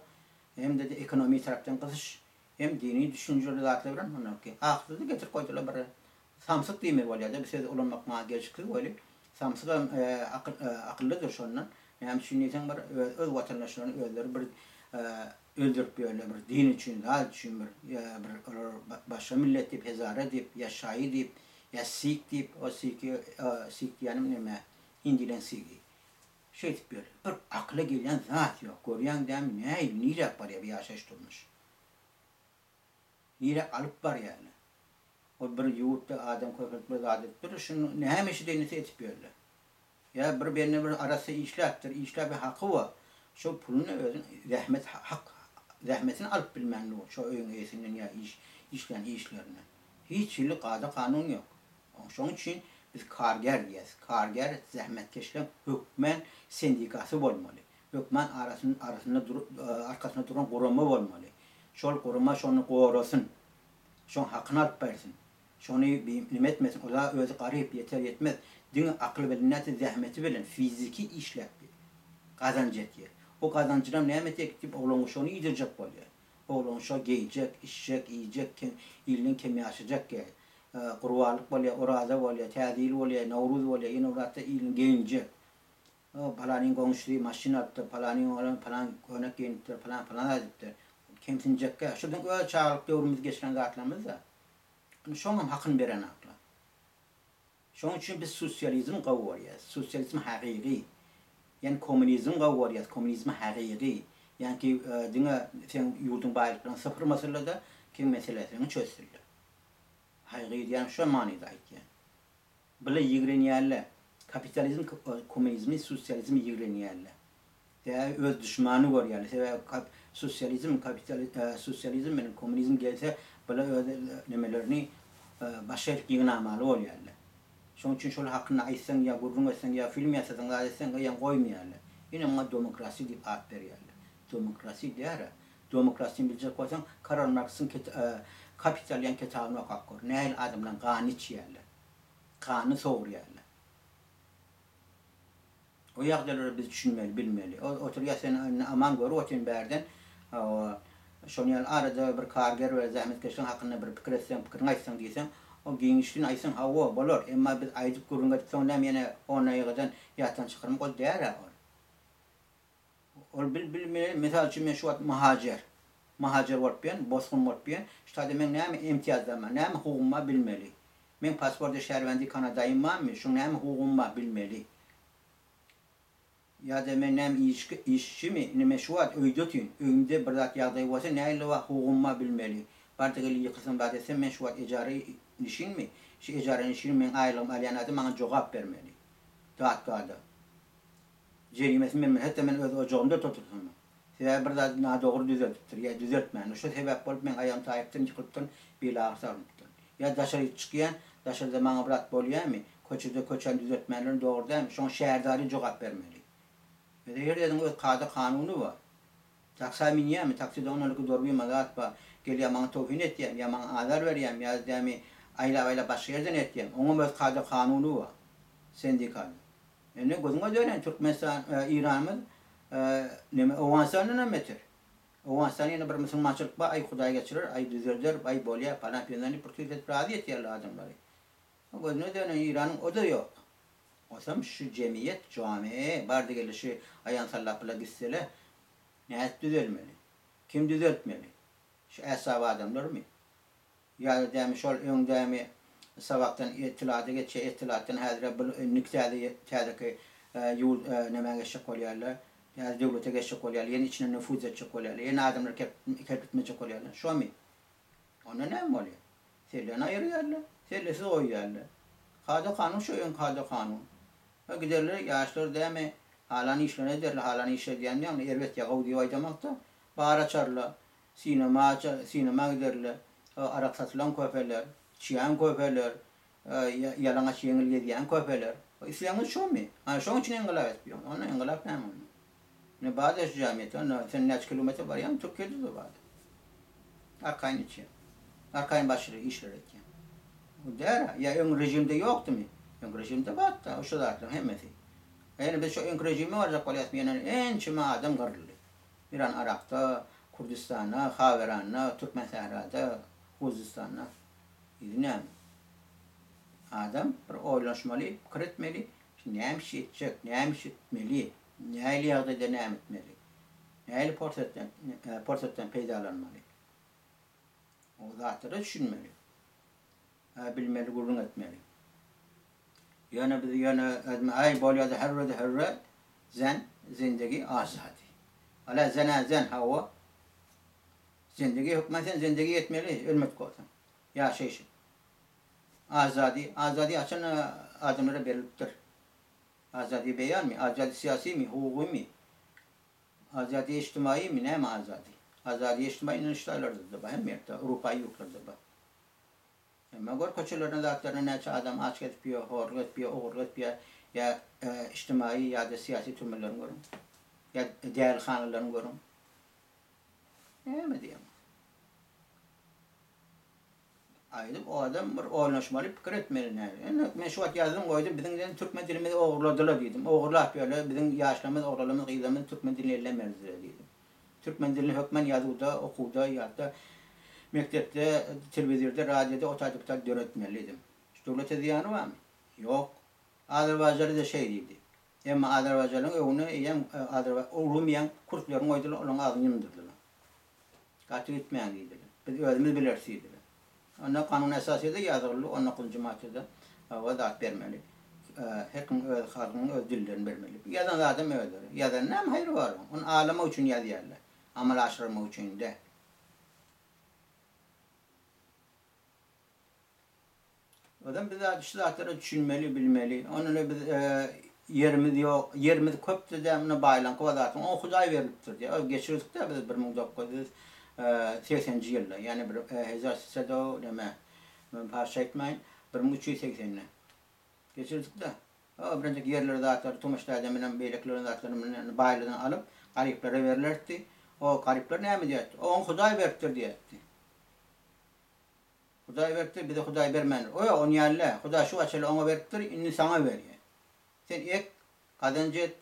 hem-de-de ekonomi tarapdan gysyş, hem dini düşünjeli zatlar bilen ondanky. Ahyrda-da getirip goýdular bir samsyk diýmeli bolýar-da, bu sözi ulanmak maňa gelşiksiz weli, samsygam akyllydyr şondan. Näme üçin diýseň bir öz watandaşlaryny özleri bir öldürip ýörler bir din üçin zat üçin bir ýa bir olar başga millet diýip hezara diýip ýa şaýy diýip ýa sik diýip o siki sik diýýänim neme hindileň sigi şeýdip ýörler bir akyla gelýän zat ýok görýäň dämi nähili niräk barýar bu ýaşaýyş durmuş niräk alyp barýarlar ol bir ýurtda adam köpelip bir zat edip dur şuny näme eşidenisi etip ýörler. Ýa bir bende bir arassa işläpdir, işläp haky bar. Şo puluny özüň zähmet hak zähmetini alyp bilmän dur şo öýüň eýesinden ýa iş işlän işlerinden. Hiç hili kada kanun ýok. Şoň üçin biz kargär diýýäs. Kargär zähmetkeşleň hökmän sendikasy bolmaly. Hökmän arasyn arasynda dur arkasynda duran gurama bolmaly. Şol gurama şony gorasyn. Şoň hakyny alyp bersin. Şony bi nime etmesin, ola özi garyp, ýeter ýetmez, diňe akyly bilen nätse zähmeti bilen fiziki işläp bi gazanç etýär. O gazanjynam näme etjek diýip oglan şony iýdirjek bolýar. Oglan şo geýjek, içjek, iýjek, kem ilden kem ýaşajak ýa. Gurbanlyk bolýar, oraza bolýar, täze ýyl bolýar, nowruz bolýar, ýene bir zatda ilin geýinjek. O palanyň goňşusy maşyn alypdyr, palanyň oglan palan köýnek geýnipdir, palan palan zat edipdir. Kemsinjekkä. Şu biziň öz çagalyk döwrümizde geçiren zatlarymyz-da. Indi şoňam hakyny berenoklar. Şonuň üçin biz sosializm gowy görýäs. Sosializm hakyky. Ýani kommunizm gowy görýäs, kommunizm hakyky. Ýaňky diňe seň ýurduň baýlyklaryny sypyrmasylar-da, kiň meselesini çözsünler. Hakyky diýýän şo manyda aýtýan. Bile ýigrenýärler. Kapitalizm kommunizmi, sosializmi ýigrenýärler. Sebäbi öz duşmany görýärler. Sebäbi kap. Sosializm, sosializm bilen kommunizm gelse, bular öz nemelerini başga ýerik ýygnamaly bolýarlar. Şonuň üçin şol hakynda aýtsaň ýa gürrüň etseň ýa film ýasasaň zat etseň eýýäm goýmaýarlar. Ine muňa domokrasi diýip at berýärler. Domokrasi däl-ä. Domokrasini biljek bolsaň Karl Marksyň Kapital diýen kitabyny okap gör. Nähili adamlaryň ganyny içýärler. Ganyny sogurýarlar. O ýagdaýlara biz düşünmeli, bilmeli. O oturýar sen indi aman görüp otyryn bärden. Hawa, şonuň ýaly arada bir karger we zähmetkeşligiň hakynda bir pikir etseň, pikiriňi aýtsaň diýseň, o giňişligini aýtsaň hawa, bolar. Emma biz aýdyp gürrüň edip soň näme ýene onlaýygadan ýatdan çykarmak ol däl-ä ol. Ol bil bil mysal üçin men şu wagt muhajer. Muhajer bolup ýörün, bosgun bolup ýörün. Şu taýda meň näme imtiýazlarym bar, näme hugugym bar bilmeli. Meň pasportda şärbendi kanadaýym barmy, şuň näme hugugym bar bilmeli. Ýa-da men näme işçimi, indi men şu wagt öýde otyryn, öýümde bir zat ýagdaý bolsa nähili hugugym bar bilmeli. Barda gelip ýykylsam zat etsem men şu wagt ejara nişinmi, şu ejara nişin meň aýlygym alýan adam maňa jogap bermeli. Datgada. Jerimesini bermeli. Hatda men öz ojagymda oturtsam. Sebäbi bir zady nadogry düzeltipdir ýa düzeltmändir. Şo sebäp bolup meň aýagym taýypdyryn, ýykylypdyryn, bel agyrysy alnypdyr. Ýa daşary çykýan, daşarda maňa bir zat bolýamy, köçede köçäni düzeltmänlerin dogry dälmi, şoňa şäherdary jogap bermeli. Ýa-da her ýeriň öz kada-kanuny bar. Taksa münýämi, takside onalky dorbyma zat bar, gelýär maňa towhin etýämi, ýa maňa azar berýämi, ýa-da dämi aýlap-aýlap başga ýerden etýämi, oňam öz kada-kanuny bar. Sendikada. Indi gözüňe döneýin Türkmenistan Eýranymyz neme Owganystandan hem beter. Owganystan ýene bir musulmançylyk bar aý hudaý geçirer aý düzelder aý bolýar palan filan diýip bir tüýs edip razy etýärler adamlary. Gözüne döneýin Eýranyň o-da ýok. Osam şu jemgyýet jame bardy geldi şu aýagyny sallap bile gitsele nädip düzelmeli? Kim düzeltmeli? Şu äsap adamlarmy? Ýa-da dämi şol öň dämi Sabakdan Etilada geçýär, Etilatdan häzire bul indiki täze täzeki ýurt nämä geçjek bolýarlar, täze döwlete geçjek bolýarlar, ýene içine nüfuz etjek bolýarlar, ýene adamlary kerkitmejek bolýarlar. Şomy? Onda näme bolýar? Selleni aýyrýarlar, sellesiz goýýarlar. Kada-kanun şo öňki kada-kanun. Ha giderler, ýaşlar dämi halan işlerini ederler, halan iş edýän ýagny erbet ýagaw diýip aýdamakda, bar açarlar, Sinema sinema giderler, arak satylan köpeler, içýän köpeler, ýalaňaç ýeňil gezýän köpeler. Islegiňiz şomy? Ana şoň üçin yngylap edip ýörüň. Onda yngylap näme onda? Ine barda şu jamiýetde, onda sen näçe kilometr barýaň, Türkiýede-de bardy. Arkaýyn içýän. Arkaýyn başga işler etýän. Bu däl-ä. Ýa öň režimde ýokdumy? Öňki režimde bardy-da, şu zatlaryň hemmesi. Ýöne biz şu öňki režime barjak bolýasmy, ýene ençeme adam gyryldy. Iran Yrakda, Kurdistanda, Haweranda, Türkmensährada, Huzistanda. Yzy näme? Adam bir oýlanşmaly, pikir etmeli, näme iş etjek, näme iş etmeli, nähili ýagdaýda näme etmeli, nähili porsatdan, porsatdan peýdalanmaly. O zatlara düşünmeli. Bilmeli, gürrüň etmeli. Ýöne biz ýöne özüme aý bolýada hürrede hürre zen zindigi azady. Ala zenä zen hawa. Zindigi hökman sen zindigi etmeli ölmedik bolsaň. Ýaşaýşy. Azady, azady haçan adamlara berilipdir. Azady beýanmy, azady syýasymy, hukugymy? Azady ijtimaýymy, näme azady? Azady ijtimaýy indi ştaýlarda-da bar, hemme ýerde, Awrupa ýurtlarda bar. Emma gör köçelerine zatlaryna näçe adam aç gezip ýör, horluk edip ýör, ogurlyk edip ýör, ýa ijtimaýy ýa-da syýasy türmelerini görüň. Ýa dälihanalaryny görüň. Näme diýeň? Aýdyp o adam bir oýlanyşmaly, pikir etmeli näme. Indi men şu wagt ýazdym goýdum, biziň diýen türkmen dilimizi ogurladylar diýdim. Ogurlap ýörler, biziň ýaşlarymyz, oglanlarymyz, gyzlarymyz türkmen dilini ellemezdiler diýdim. Türkmen dilini hökman ýazuwda, okuwda ýa-da mekdepde, telewizorda, radioda o taýda bu taýda döretmeli diýdim. Şu döwlete zyýany barmy? Ýok. Azerbaýjana-da şeý diýdi. Emma azerbaýjanlaryň öňüne eýýäm Urumiýaň kürtlerini goýdular, olaryň agzyny ýumdurdylar. Gaty gitmäň diýdiler. Biz özümiz bileris diýdiler. Onda Kanun Esasyda ýazyldy, on dokuzynjy maddada hawa zat bermeli. Her kim öz halkynyň öz dillerini bermeli. Ýazan zadam özleri. Ýazan näme haýry bar oň? Ony aglamak üçin ýazýarlar. Amala aşyrmak üçin däl. Özem biz şu zatlara düşünmeli, bilmeli. Ondan biz. Ýerimiz ýok, ýerimiz köpdi-dä, munda baýlaňky bar zatyň, oňa Hudaý berlipdir diýýär. Ol geçirdik-dä biz 1980-nji ýylda, ýagny bir hezar sisedo neme, men parsça aýtmaýyn, 1380-de geçirdik-dä. O birinjik ýerleri zatlary Tumaş dädem bilen beýlekileriň zatlaryny bilen baýlardan alyp, garyplara berlerdi. O garyplar näme diýerdi? Oňa Hudaý beripdir diýerdi. Hudaý beripdir, bize Hudaý bermändir. Oýa, ony ýaly-dä. Hudaý şu wagt çenli oňa beripdir, indi saňa berýär. Sen ek, gazanç et,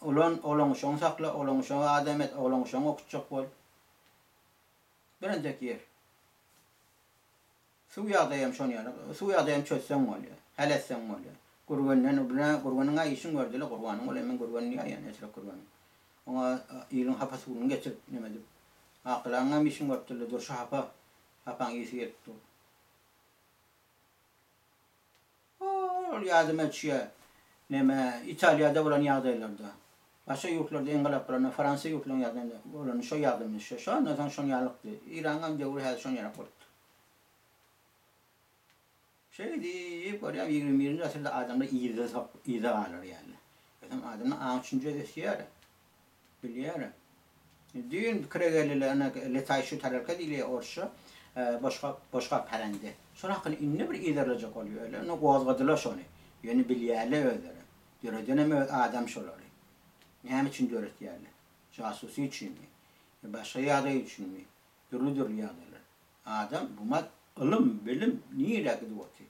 ulan, oglan-uşagyňy sakla, oglan-uşagyňy adam et, oglan-uşagyňy okutjak bol. Birinjek ýer. Suw ýagdaýam şon ýaly. Suw ýagdaýam çözseň bolýar. Häl etseň bolýar. Gürgenden, Gürgeniň-ä işini gördüler, Gurbanyň ol men Gürgen diýýän, Eşrep Gürgeniň. Oňa iliň hapa suwuny getirip neme edip, Akylaňam işini görüpdirler, durşy hapa. Hapaň ysy gelip dur. Ol ýadyma düşýär. Neme, Italiýada bolan ýagdaýlarda. Başga ýurtlarda yngylap bolanda, Fransiýa ýurtlaryň ýagdaýynda bolanda şo ýadyma düşýär. Şondan soň şon ýalykdy. Iranyňam döwri häzir şon ýalak bolupdyr. Şeý diýip görýän 21-nji asyrda adamlar yzda yza galar ýaly. Ýogsam adamlar aň-düşünje ösýär. Bilýärin. Düýn pikire geldiler, ene letaýşi tarelka diýilýär orsça, boşgap, boşgap parende. Şol hakyny indi bir yzarlajak bolýarlar. Indi gozgadylar şony. Ýöne bilýärler özleri. Döredenem öz adam şolary. Näme üçin döretýärler? Jasusy üçinmi? Ýa başga ýagdaý üçinmi? Dürli-dürli ýagdaýlar. Adam bumat ylym, bilim nirä gidip otyr?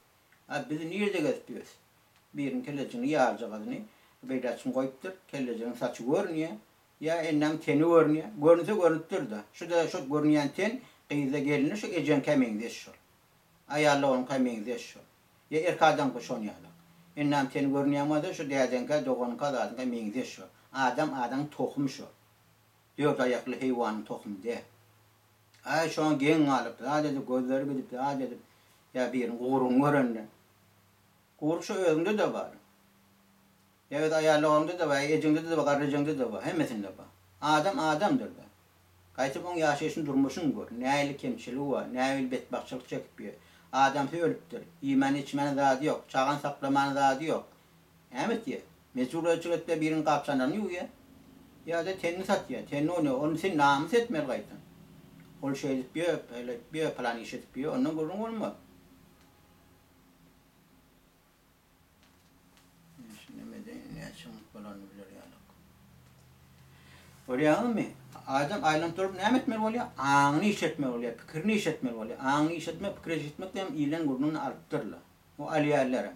A biz nirede gezip ýörüs? Biriniň kellejigini ýarjagazyny beýläçin goýupdyr, kellejigiň saçy görünýär, ýa enäň teni görünýär. Görünse görünip dur-da. Şu-da şo görünýän ten gyzda gelinde şu ejeňkä meňzeş şol. Aýal doganyňka meňzeş şol. Ýa erkek adamky şon ýalak. Enäň teni görünýän bolsa şu dädeňkä, doganyňka zadyňka meňzeş şol. Adam adaň tohumy şol. Dört aýakly heýwanyň tohumy däl. Aý şoňa geň galyp, zat edip, gözleri gidip, zat edip, ýa biriniň gurugyny görende. Guruk şo özüňde-de bar. Ýa öz aýal dogaňda-da bar, ýa ejeňde-de bar, garry ejeňde-de bar, hemmesinde bar. Adam adamdyr-da. Gaýtam oň ýaşaýşyny, durmuşyny gör. Nähili kemçiligi bar, nähili betbagtçylyk çekip ýör. Adamsy ölüpdir. Iýmäne-içmäne zady ýok, çagany saklamana zady ýok. Näme etýär? Mejburlyçylyk etýär, biriniň gap-çanagyny ýuwýar. Ýa-da tenini satýar, tenini oýnaýar. Ony sen namys etmeli gaýtam. Ol şeýdip ýör, beýle edip ýör, pylan iş edip ýör, ondan gürrüň bolmaz. Görýäňizmi? Adam aýlanyp durup näme etmeli bolýar? Aňyny işletmeli bolýar, pikirini işletmeli bolýar. Aňyny işletmek, pikir işletmek diýen iliň gürrüňini alypdyrlar. O alýarlaram.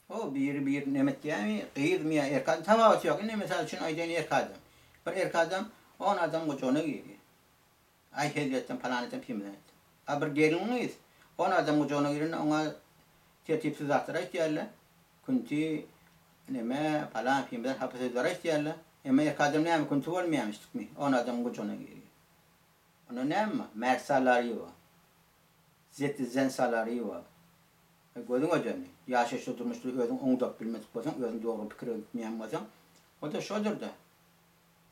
O biri bir neme etýärmi, gyzmy ýa erkek adam, tapawuty ýok. Indi mysal üçin aýdaýyn erkek adam. Bir erkek adam on adamyň gujagyna girýär. Aý hezil etdim, palan etdim, pimden etdim. A bir gelin gyz on adam gujagyna girende oňa tertipsiz zatlar aýtýarlar. Künti, neme, palan, pimden hapa sözler aýtýarlar. Emma erkek adam näme künti bolmaýamyşdykmy? On adamyň gujagyna girýär. Onda näme bar? Mert salary bar. Zeti zen salary bar. E, gözüň ödeni. Ýaşaýyşda durmuşda özüň oňdap bilmedik bolsaň, özüň dogry pikir edip bolsaň, o-da şodur-da.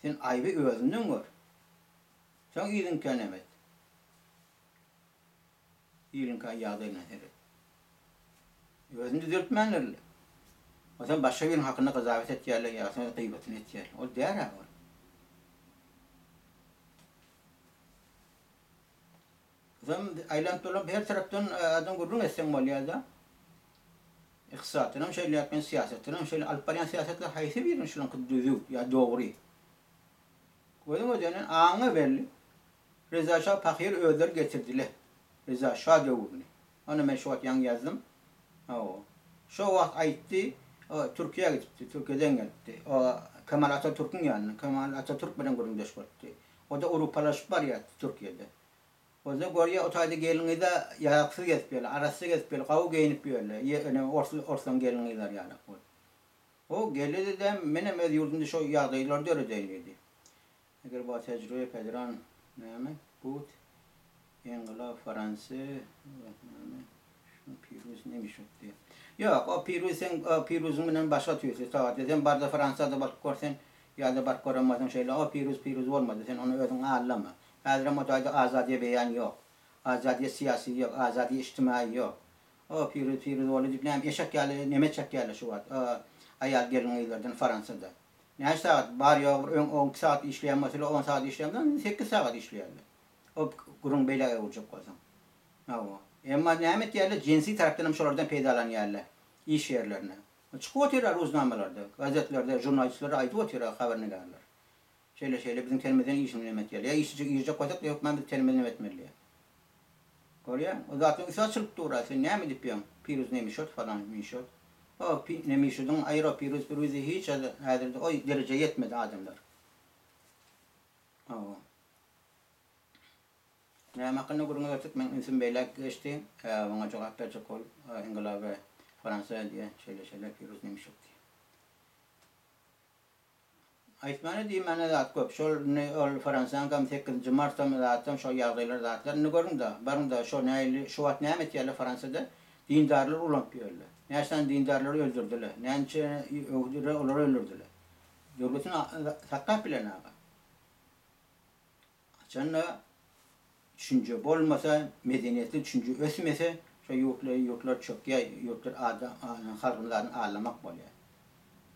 Sen aýby özünden gör. Soň iliňkä näme et? Iliňkä ýagdaýyna seret. Özüni düzeltmändirler. Onsoň başga biriniň hakynda gyzawet etýärler ýa soň gyýbatyny etýärler. Ol däl-ä ol. Onsoň aýlanyp dolanyp her tarapdan adam gürrüň etseň bolýar-da. Ykdysatdan hem şeýle ýa syýasatdan hem şeýle alyp barýan syýasatlar haýsy biriniň şunuňky düzüw ýa dogry? Gözüň ödenen aňyňa belli. Reza şa pahyr özleri getirdiler. Reza şa döwrüni. Ony men şu wagt ýaňy ýazdym. Hawa. Şo wagt aýtdy, o Türkiýä gidipdi, Türkiýeden gelipdi. O Kemal Atatürküň ýanyna, Kemal Atatürk bilen gürrüňdeş bolupdy. O-da urupalaşyp barýardy Türkiýede. O-da görýär, o taýda gelin-gyz-a ýaraksyz gezip ýörler, arassa gezip ýörler, gawy geýnip ýörler, ýe, ors, orslaň gelin-gyzlary ýalak bolup. O geldi-de, menem öz ýurdumda şo ýagdaýlary döredeýin diýdi. Eger ba tejrübe pedran näme, but, engylap faranse, näme, şu piruz nemişok diýýär. Ýok, o piruz seň piruzyň bilen başga tüýsli tagat. Sen barda Fransiýada baryp gör sen, ýa-da baryp gören bolsaň şeýle, o piruz piruz bolmady, sen ony özüň aldama. Häzirem o taýda azadiýa beýan ýok. Azadiýa syýasy ýok, azadiýa içtimaýy ýok. O Piruz Piruz boldy diýip näme eşek ýaly neme çekýärler şu wagt aýal gelin gyzlardan Fransada. Näçe sagat bar ýogy bir öň 12 sagat işleýän bolsalar on sagat işleýän bolsa indi sekiz sagat işleýärler. O gürrüňi beýläk öwürjek bolsaň. Hawa. Emma näme etýärler jinsi tarapdan hem şolardan peýdalanýarlar iş ýerlerinde. Çykyp otyrlar ruznamalarda, gazetlerde žurnalistler aýdyp otyrlar habarnigärler. Şeýle şeýle biziň tenimizden işini neme etýärler. Ýa işi girjek bolsak hökman biz tenimizi neme etmeli diýýär. Görýäň, o zatlaryň üsti açylyp dur-a, sen näme diýip ýöň, Piruz nemişot falan mişot. O pi nemişodyň aýyr o Piruz piruzy hiç häzir o derejä ýetmedi adamlar. Hawa. Näme hakynda gürrüň ederdik, meň ünsüm beýläk geçdi. Oňa jogap berjek bolup, Ingilabe Fransiýa diýýär, şeýle şeýle Piruz nemişot diýýär. Aýtmana diýmäne zat köp. Şol indi ol Fransiýaňkam sekizinji martam zatam şol ýagdaýlar zatlar indi görüňda baryňda şo nähili şu wagt näme etýärler Fransiýada dindarlar ulanyp ýörler. Näçe sany dindarlary öldürdiler. Näçe ýöwhüdiler olary öldürdiler. Döwletini saklap bilen aga. Haçanda düşünje bolmasa, medeniýetli düşünje ösmese, şo ýurtlar ýurtlar çökýär, ýurtlar adam halkyny zadyny aldamak bolýar.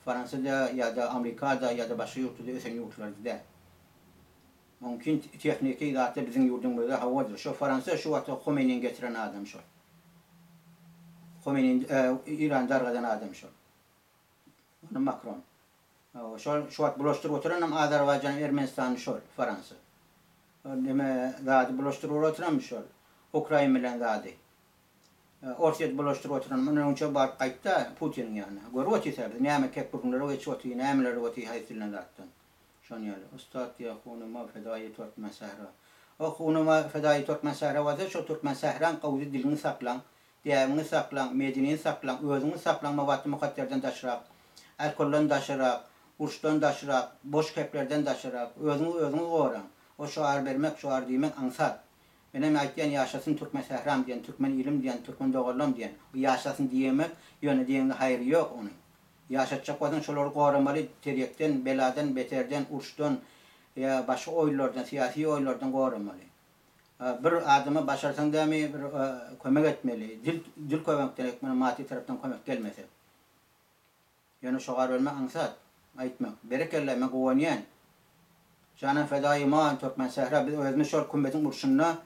Fransiýada ýa-da Amerikada ýa-da başga ýurtlarda ösen ýurtlarda däl. Mümkin tehniki zatda biziň ýurdumyzda hawadyr. Şo Fransiýa şu wagtda Homeýnini getiren adam şol. Homeýnini Irany dargadan adam şol. Ony Makron. Şol şu wagt bulaşdyryp oturanam Azerbaýjan Ermenistany şol Fransa. Neme zady bulaşdyryp oturanam şol. Ukrain bilen zady. Orsýet bulaşdyryp oturanam ondan öňçe baryp gaýtda Putiniň ýanyna. Görüp otyrsa biz näme kek gürrüňlere geçip otyr, nämeler otyr haýsy dilden zatdan. Şon ýaly. Ussat diýýär hunyma fedaýy Türkmen sähra. O hunyma fedaýy Türkmen sähra bolsa şo Türkmen sähraň gowzy diliňi saklaň. Däbiňi saklaň, medeniýeti saklaň, özüňizi saklaň mawatly mukadderden daşrak, alkoldan daşyrak, uruşdan daşyrak, boş keplerden daşyrak, özüňizi özüňiz goraň. O şoar bermek, şoar diýmek aňsat. Menem aýtýan ýaşasyn türkmen sähram diýen, türkmen ilim diýen, türkmen doganlam diýen. Bu ýaşasyn diýemek, ýöne diýeňde haýry ýok onuň. Ýaşatjak bolsaň şolary goramaly terýekden, beladan, beterden, uruşdan ýa başga oýunlardan, syýasy oýunlardan goramaly. Bir adama başarsaň dämi bir kömek etmeli. Dil dil kömekden etmeli maddy tarapdan kömek gelmese. Ýöne şogar bermek aňsat. Aýtmak. Berekella men guwanýan. Jana fedaýy iman Türkmen sähra biz özümiz şol kümmetiň urşunda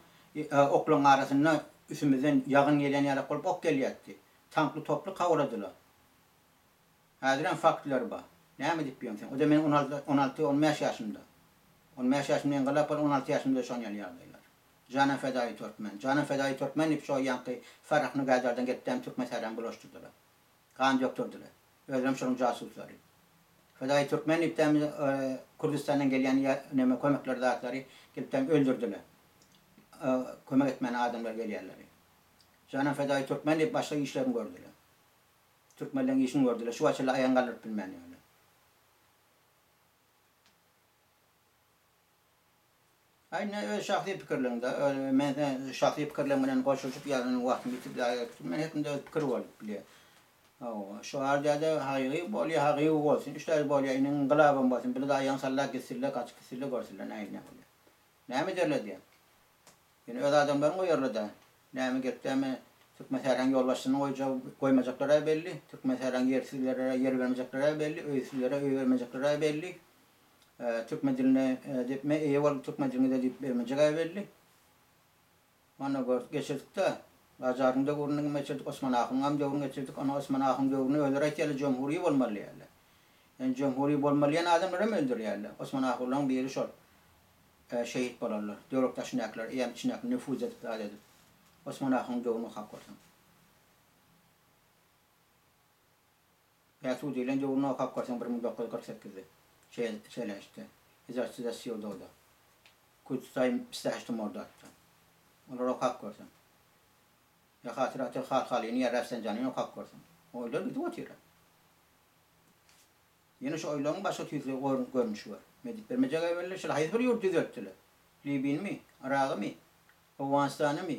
oklaň arasynda üsümizden ýagyn gelýän ýalak bolup ok gelýätdi. Tankly toply kawladylar. Häzirem faktlar bar. Näme diýip ýöň sen? O-da men 16, 16, 15 ýaşymda. 15 ýaşymda yngylap bolan 16 ýaşymda şon ýaly ýagdaýlar. Jana fedaýy türkmen. Jana fedaýy türkmen diýip şo ýaňky Farrah Nugädardan gelipdäm türkmen sährany bulaşdyrdylar. Gan dökdürdiler. Özlerem şonuň jasuslary. Fedaýy türkmen diýipdäm Kürdistandan gelýän neme kömekleri zatlary gelipdäm öldürdiler. Kömek etmäne adamlar gelýärleri. Jana fedaýy türkmen diýip başga işlerini gördüler. Türkmenleň işini gördüler. Şu wagt çenli aýagyny galdyryp bilmän ýörler. Aý indi öz şahsy pikirleňde, men sen şahsy pikirleň bilen goşulyşyp ýazan wagtym ýitip ýa men hekimde öz pikir bolup bilýär. Hawa, şu ardada haýgy bolýa, hagygy bolsun, üç täze bolýa, indi yngylabam bolsun, biri-de aýagyny sallap gitsinler, gaçyp gitsinler, görsünler nähili näme bolýar. Näme ederler diýýän. Ýöne öz adamlaryny goýarlar-da. Näme gerek dämi, Türkmensähraň ýolbaşçysyny goýjak, goýmajaklar-a belli, Türkmensähraň ýersizlere ýer bermejekler-ä belli, öýsüzlere öý bermejekler-ä belli, türkmen diline depme eýe bol türkmen diliňize diýip bermejeg-ä belli. Onda gördük, geçirdik-de. Gajaryň döwrüni hem geçirdik, Osman ahunyňam döwrüni geçirdik. Onda Osman ahunyň döwründe özleri aýtýarlar, jomhuriý bolmaly diýýärler. Ýöne jomhuriý bolmaly diýen adamlaram öldürýärler. Osman ahunlaryň biri şol. Şehit bolanlar, döwrek daşyndakylar, eýýäm içindäki nüfuz edip zat edip. Osman ahunyň döwrüni okap görseň. Ýa Sudileň döwrüni okap görseň 1948-de. Şeýle işte. Hezar Siýododa. Kudsaý Pistahişti Mordatda. Olary okap görseň. Ýa Hatyraty Halhalyny ýa Rafsanjanyny okap görseň. Oýlar gidip otyr. Ýene şu oýlaryň başga tüýsli görnüşi bar. Medip bermejek-ä belli, şol haýsy bir ýurdy düzeltdiler? Libinimi? Yragymy? Owganystanymy?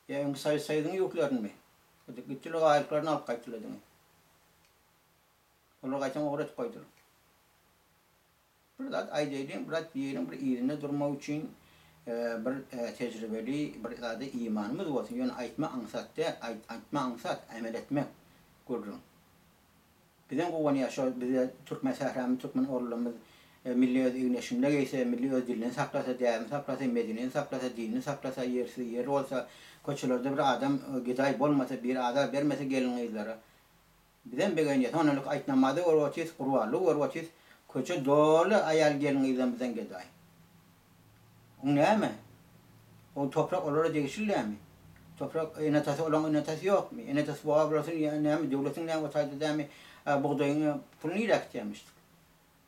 Ýa öňki Sowet Soýuzynyň ýurtlarynymy? Gidip gitdiler, gaýyklaryny alyp gaýtdylar diňe. Olar gaýtam ogry edip goýdular. Bir zat aýdaýlyň, bir zat diýeliň, bir yzynda durmak üçin. bir tejribeli bir zada imanymyz bolsun. Ýöne aýtma aňsat däl, aýtma aňsat, emel etmek gürrüň. Bizem guwanýas şo bize türkmen sähramyz türkmen ogullarymyz milli öz egin-eşiginde geýse, milli öz dilini saklasa, däbini saklasa, medeniýetini saklasa, dinini saklasa, ýersiz ýer bolsa, köçelerde bir adam gedaý bolmasa, bir azar bermese gelin-gyzlara. Bizem begenýäs. Onalik aýtnamazy görüp otyrys, gurbanlygy görüp otyrys. Köçe doly aýal gelin-gyzlarymyzdan gedaý. O näme? O toprak olara degişli dälmi? Toprak ene-atasy olaň ene-atasy ýokmy? Ene-atasy bar bolsun ýa näme döwletiň näme o taýda dämi bugdaýyň puly nirä gitýämişdik?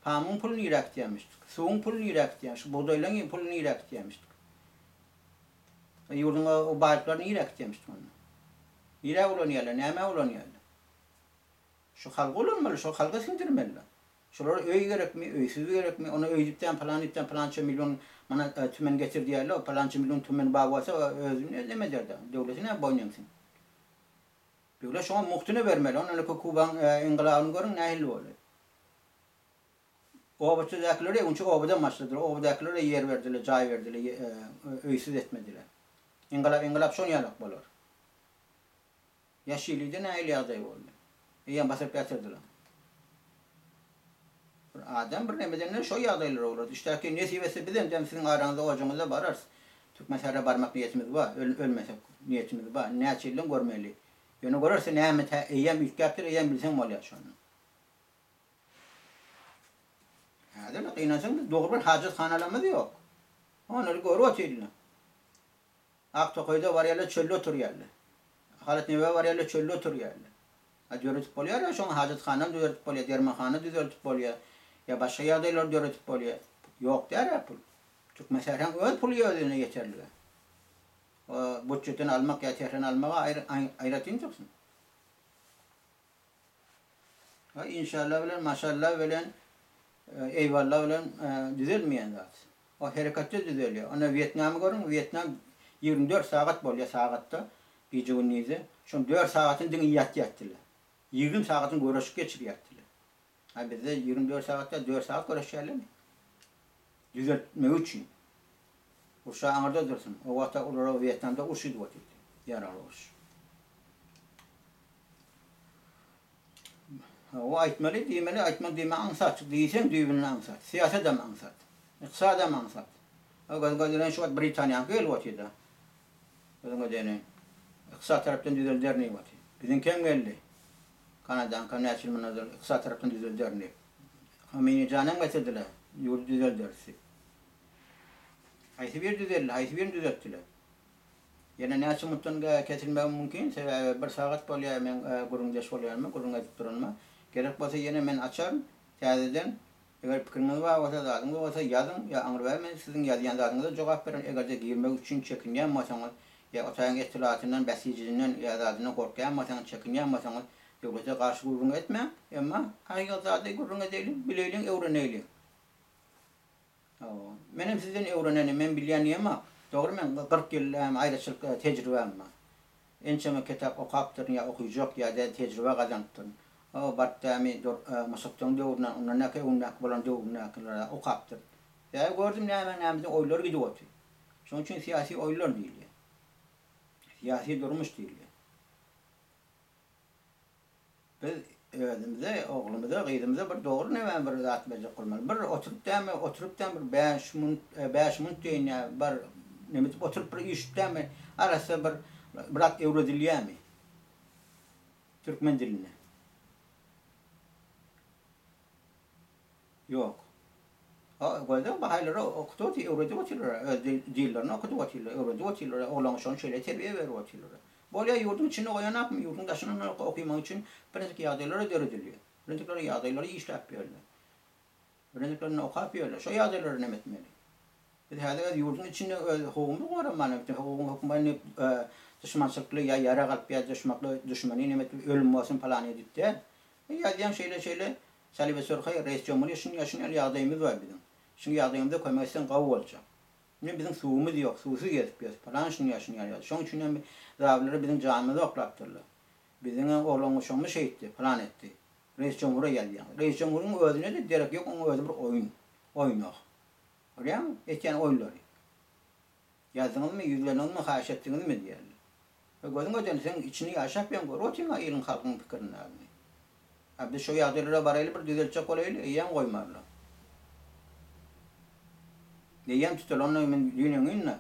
Pamygyň puly nirä gitýämişdik? Suwuň puly nirä gitýämiş? Bugdaýlaň puly nirä gitýämişdik? Ýurduň o baýlyklary nirä gitýämişdik onda? Nirä ulanýarlar? Nämä ulanýarlar? Şu halka ulanmaly, şo halka siňdirmeli. Şolara öý gerekmi, öýsüz gerekmi, ony öý diýipdem, pylan diýipdem, pylança million manat tümen getir diýerler, pylança million tümen bar bolsa özüne neme eder-de, döwleti näme boýun egsin. Döwlet şoňa mugtuna bermeli, ondan öňki Kubaň yngylabyny görüň nähili boldy. Obaçadakilere öňçe obadan başladylar, obadakilere ýer berdiler, jaý berdiler, öýsüz etmediler. Yngylap, yngylap şon ýalak bolar. Ýa Şilide nähili ýagdaý boldy? Eýýäm basyryp ýatyrdylar. Bir adam bir nemedende şo ýagdaýlar bolar. Düşdäki nesip etse bizem dem siziň araňyzda ojagyňyza bararys. Türkmensähra barmak niýetimiz bar. Ölmesek niýetimiz bar. Näçe ýyldan görmeli. Ýöne görerse näme tä eýýäm üýtgäpdir eýýäm bilseň bolýar şony. Häzir gynansaň biz dogry bir hajathanalarymyz ýok. Onlary görüp otyrlar. Ak tokaýda barýarlar çölde oturýarlar. Halatnebä barýarlar çölde oturýarlar. A döredip bolýar-a şoňa hajathana düzeltip bolýar, dermanhana düzeltip bolýar, ýa başga ýagdaýlary döredip bolýar. Ýok däl-ä pul. Türkmensähraň öz puly özüne ýeterlig-ä. O butjetden almak ýa Tehran almaga aýratyn dursun. A inşallah bilen maşallah bilen eýwallah bilen düzelmeýän zat. O hereketde düzelýär. Onda Wýetnamy görüň, Wýetnam 24 sagat bolýar sagatda, gije gündizde. Şoň 4 sagatyny diňe ýatýardylar. 20 sagatyny göreşip geçirýärdiler. A bizde 24 sagatda 4 sagat göreşýärlermi? Düzeltmek üçin. Urşa aňyrda dursun. O wagtda olara Wýetnamda uruş gidip otyrdy. Ýaragly uruş. O aýtmaly, diýmeli, aýtmaly diýme aňsat. Diýseň düýbünden aňsat. Syýasadam aňsat. Ykdysadam aňsat. O göz gözelen şu wagt Britaniýaňky gelip otyr-da. Gözüňe döneýin. Ykdysat tarapdan düzelderin diýip otyr. Biziňkem geldi. Kanadaňkam näçe ýyl mundan ozal ykdysat tarapdan düzelderin diýip. Homeýni janam getirdiler. Ýurdy düzelderis diýip. Haýsy biri düzeldi, haýsy birini düzeltdiler? Ýene näçe mutdan kesilmegim mümkin, sebäbi bir sagat bolýar meň gürrüňdeş bolýanyma, gürrüň edip duranyma. Gerek bolsa ýene men açaryn täzeden. Eger pikiriňiz bar bolsa, zadyňyz bolsa ýazyň, ýa aňrybaý men siziň ýazýan zadyňyza jogap bererin, eger-de girmek üçin çekinýän bolsaňyz, ýa otaýyň etilatyndan, bäsijidinden ýa zadyndan gorkýan bolsaňyz, çekinýän bolsaňyz, döwlete garşy gürrüň etmäň, emma hakykat zady gürrüň edeýliň, bileýliň, öwreneýliň. Hawa. Menem sizden öwrenenim, men bilýän diýemok. Dogry men 40 ýyl hem aýraçylyk tejribäm bar. Ençeme kitap okapdyryn ýa okyjak ýa-da tejribe gazanypdyryn. Hawa baryp dämi dur Musakdagyň döwründen ondan näki öňündäki bolan döwründäkileri okapdyryn. Sebäbi gördüm näme nämeden oýlar gidip otyr. Şonuň üçin syýasy oýlar diýilýär. Syýasy durmuş diýilýär. Biz özümize, oglumyza, gyzymyza bir dogry näme bir zat berjek bolmaly. Bir oturyp dämi, oturyp dämi bir 5 munt, 5 munt diýen ýa bir näme diýip oturyp bir üýşüp dämi, arassa bir biraz öwredilýärmi? Türkmen dilinde. Ýok. A gözde bahaýlara okudyp otyr, öwredip otyrlar, öz dillerini okudyp otyrlar, öwredip otyrlar, oglaňa şony şeýle terbiýe berip otyrlar. Bolýa ýurduň içinde goýanakmy, ýurduň daşyndan okymak üçin birinjik ýagdaýlar döredilýär. Birinjikler ýagdaýlary işläp ýörler. Birinjiklerini okap ýörler. Şo ýagdaýlary näme etmeli? Biz häzir öz ýurduň içinde öz hukugymyzy goraman, hukugyň hökmany duşmançylykly ýa ýarag alyp ýa duşmakly duşmany näme etip ölüm bolsun palany edip däl. Ýazýaň şeýle şeýle Salibe Sörheý Reis Jomhuriýa şuny şuny ýaly ýagdaýymyz bar biziň. Şuň ýagdaýymyza kömek etseň gowy boljak. Indi biziň suwumyz ýok, suwsuz gezip ýörüs palan şuny şuny ýaly ýagdaý. Şoň üçin hem zabylary biziň janymyzy oklapdyrlar. Biziň oglan guşagymyz şeýtdi, palan etdi. Reis Jomhuriýa ýazýaň. Reis Jomhuriň özüne-de derek ýok, oň özi bir oýun. Oýnak. Görýäňmi? Etýän oýunlary. Ýazdyňyzmy, ýüzlendiňizmi, haýyş etdiňizmi diýýärler. We gözüň ödeni seň içini ýaşap ýöň görüp otyň-a iliň halkyň pikirini alyny. A biz şo ýagdaýlara baraýly bir düzeltjek bolaýly, eýýäm goýmarlar. Eýýäm tutulan onda men düýn öňňin-de.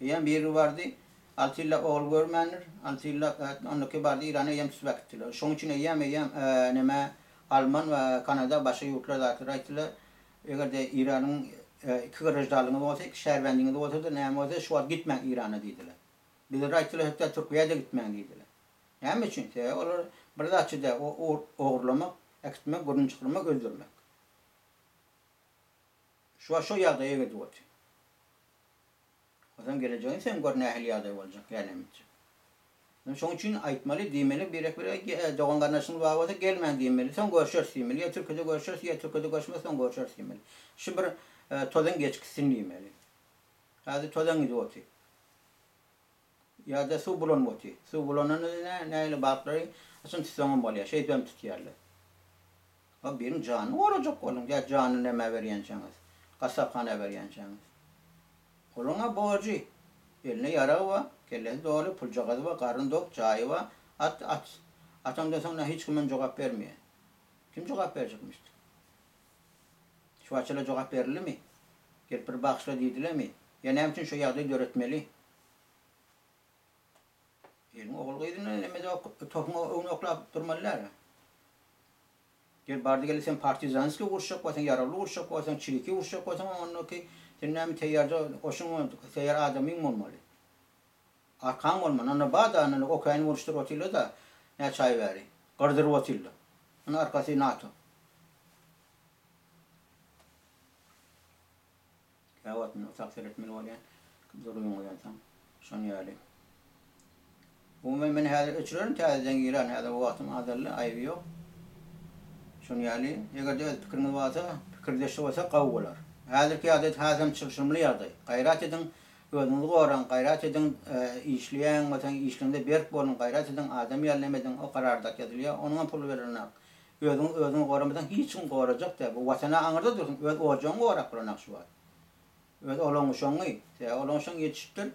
Eýýäm biri bardy, alty ýyllap ogul görmändir, alty ýyllap ondaky bardy Eýrana eýýäm tutup äkitdiler. Şoň üçin eýýäm eýýäm neme Alman we Kanada başga ýurtlar zatlar aýtdylar. Eger-de Eýranyň iki graždanlygyňyz bolsa, iki şärbändiňiz bolsa-da näme bolsa şu wagt gitmäň Eýrana diýdiler. Bizlere aýtdylar hatda Türkiýä-de gitmäň diýdiler. Näme üçin? Sebäbi olar bir zatçy däl, o ogurlamak, äkitmek, gürrüň çykarmak, öldürmek. Şu wagt şo ýagdaýa geldik otyr. Onsoň gelejegini sen gör nähili ýagdaý boljak, ýa näme etjek. Şoň üçin aýtmaly, diýmeli, birek-birege dogan-garyndaşyňyz bar bolsa gelmäň diýmeli, soň görşeris diýmeli, ýa Türkiýede görşeris, ýa Türkiýede görşmez soň görşeris diýmeli. Şu bir tozan geçgitsin diýmeli. Häzir tozan gidip otyr. Ýa-da suw bulanyp otyr. Suw bulananda nähili balyklary haçan tutsaňam bolýar. Şeýdibem tutýarlar. A biriň janyny gorajak boluň, ýa janyny nämä berýänçäňiz, gassaphana berýänçäňiz. Olaryň-a borjy. Elinde ýaragy bar, kellesi doly, puljagazy bar, garny dok, jaýy bar. At, at. Atamdan soň hiç kimem jogap bermeýär. Kim jogap berjekmişdi? Şu wagtçala jogap berildimi? Gelip bir bagyşla diýdilermi? Ýa näme üçin şo ýagdaýy döretmeli? Eliň ogul-gyzyny nemede topuň öňüne oklap durmaly däl. Gel bardy-geldi sen partizanskiý uruşjak bolsaň, ýaragly uruşjak bolsaň, çiriki uruşjak bolsaň ondaky sen näme teýýarja goşuň, teýýar adamyň bolmaly. Arkaň bolmaly. Onda bar-da, onda Ukraina uruşdyryp otyrlar-da näçe aý bäri. Gyrdyryp otyrlar. Onuň arkasy NATO. Käwagt men otag seretmeli bolýan. Duruň oýansaň. Şoň ýaly. Umuman men häzir öçürerin täzeden giren häzir wagtym azaldy aýby ýok. Şoň ýaly egerde öz pikiriňiz bolsa pikirdeşli bolsa gowy bolar. Häzirki ýagdaý hasam çylşyrymly ýagdaý. Gaýrat ediň özüňizi goraň gaýrat ediň işleýän bolsaň işliňde berk boluň gaýrat ediň adam ýaly neme ediň o karardak ýazylýar onuňam puly berenak. Özüňi özüň goramasaň hiç kim gorajak däl. Bu watana aňyrda dursun, öz ojagyňy gorap bilenak şu wagt. Öz oglan-uşagyňy, sebäbi oglan-uşagyň ýetişipdir.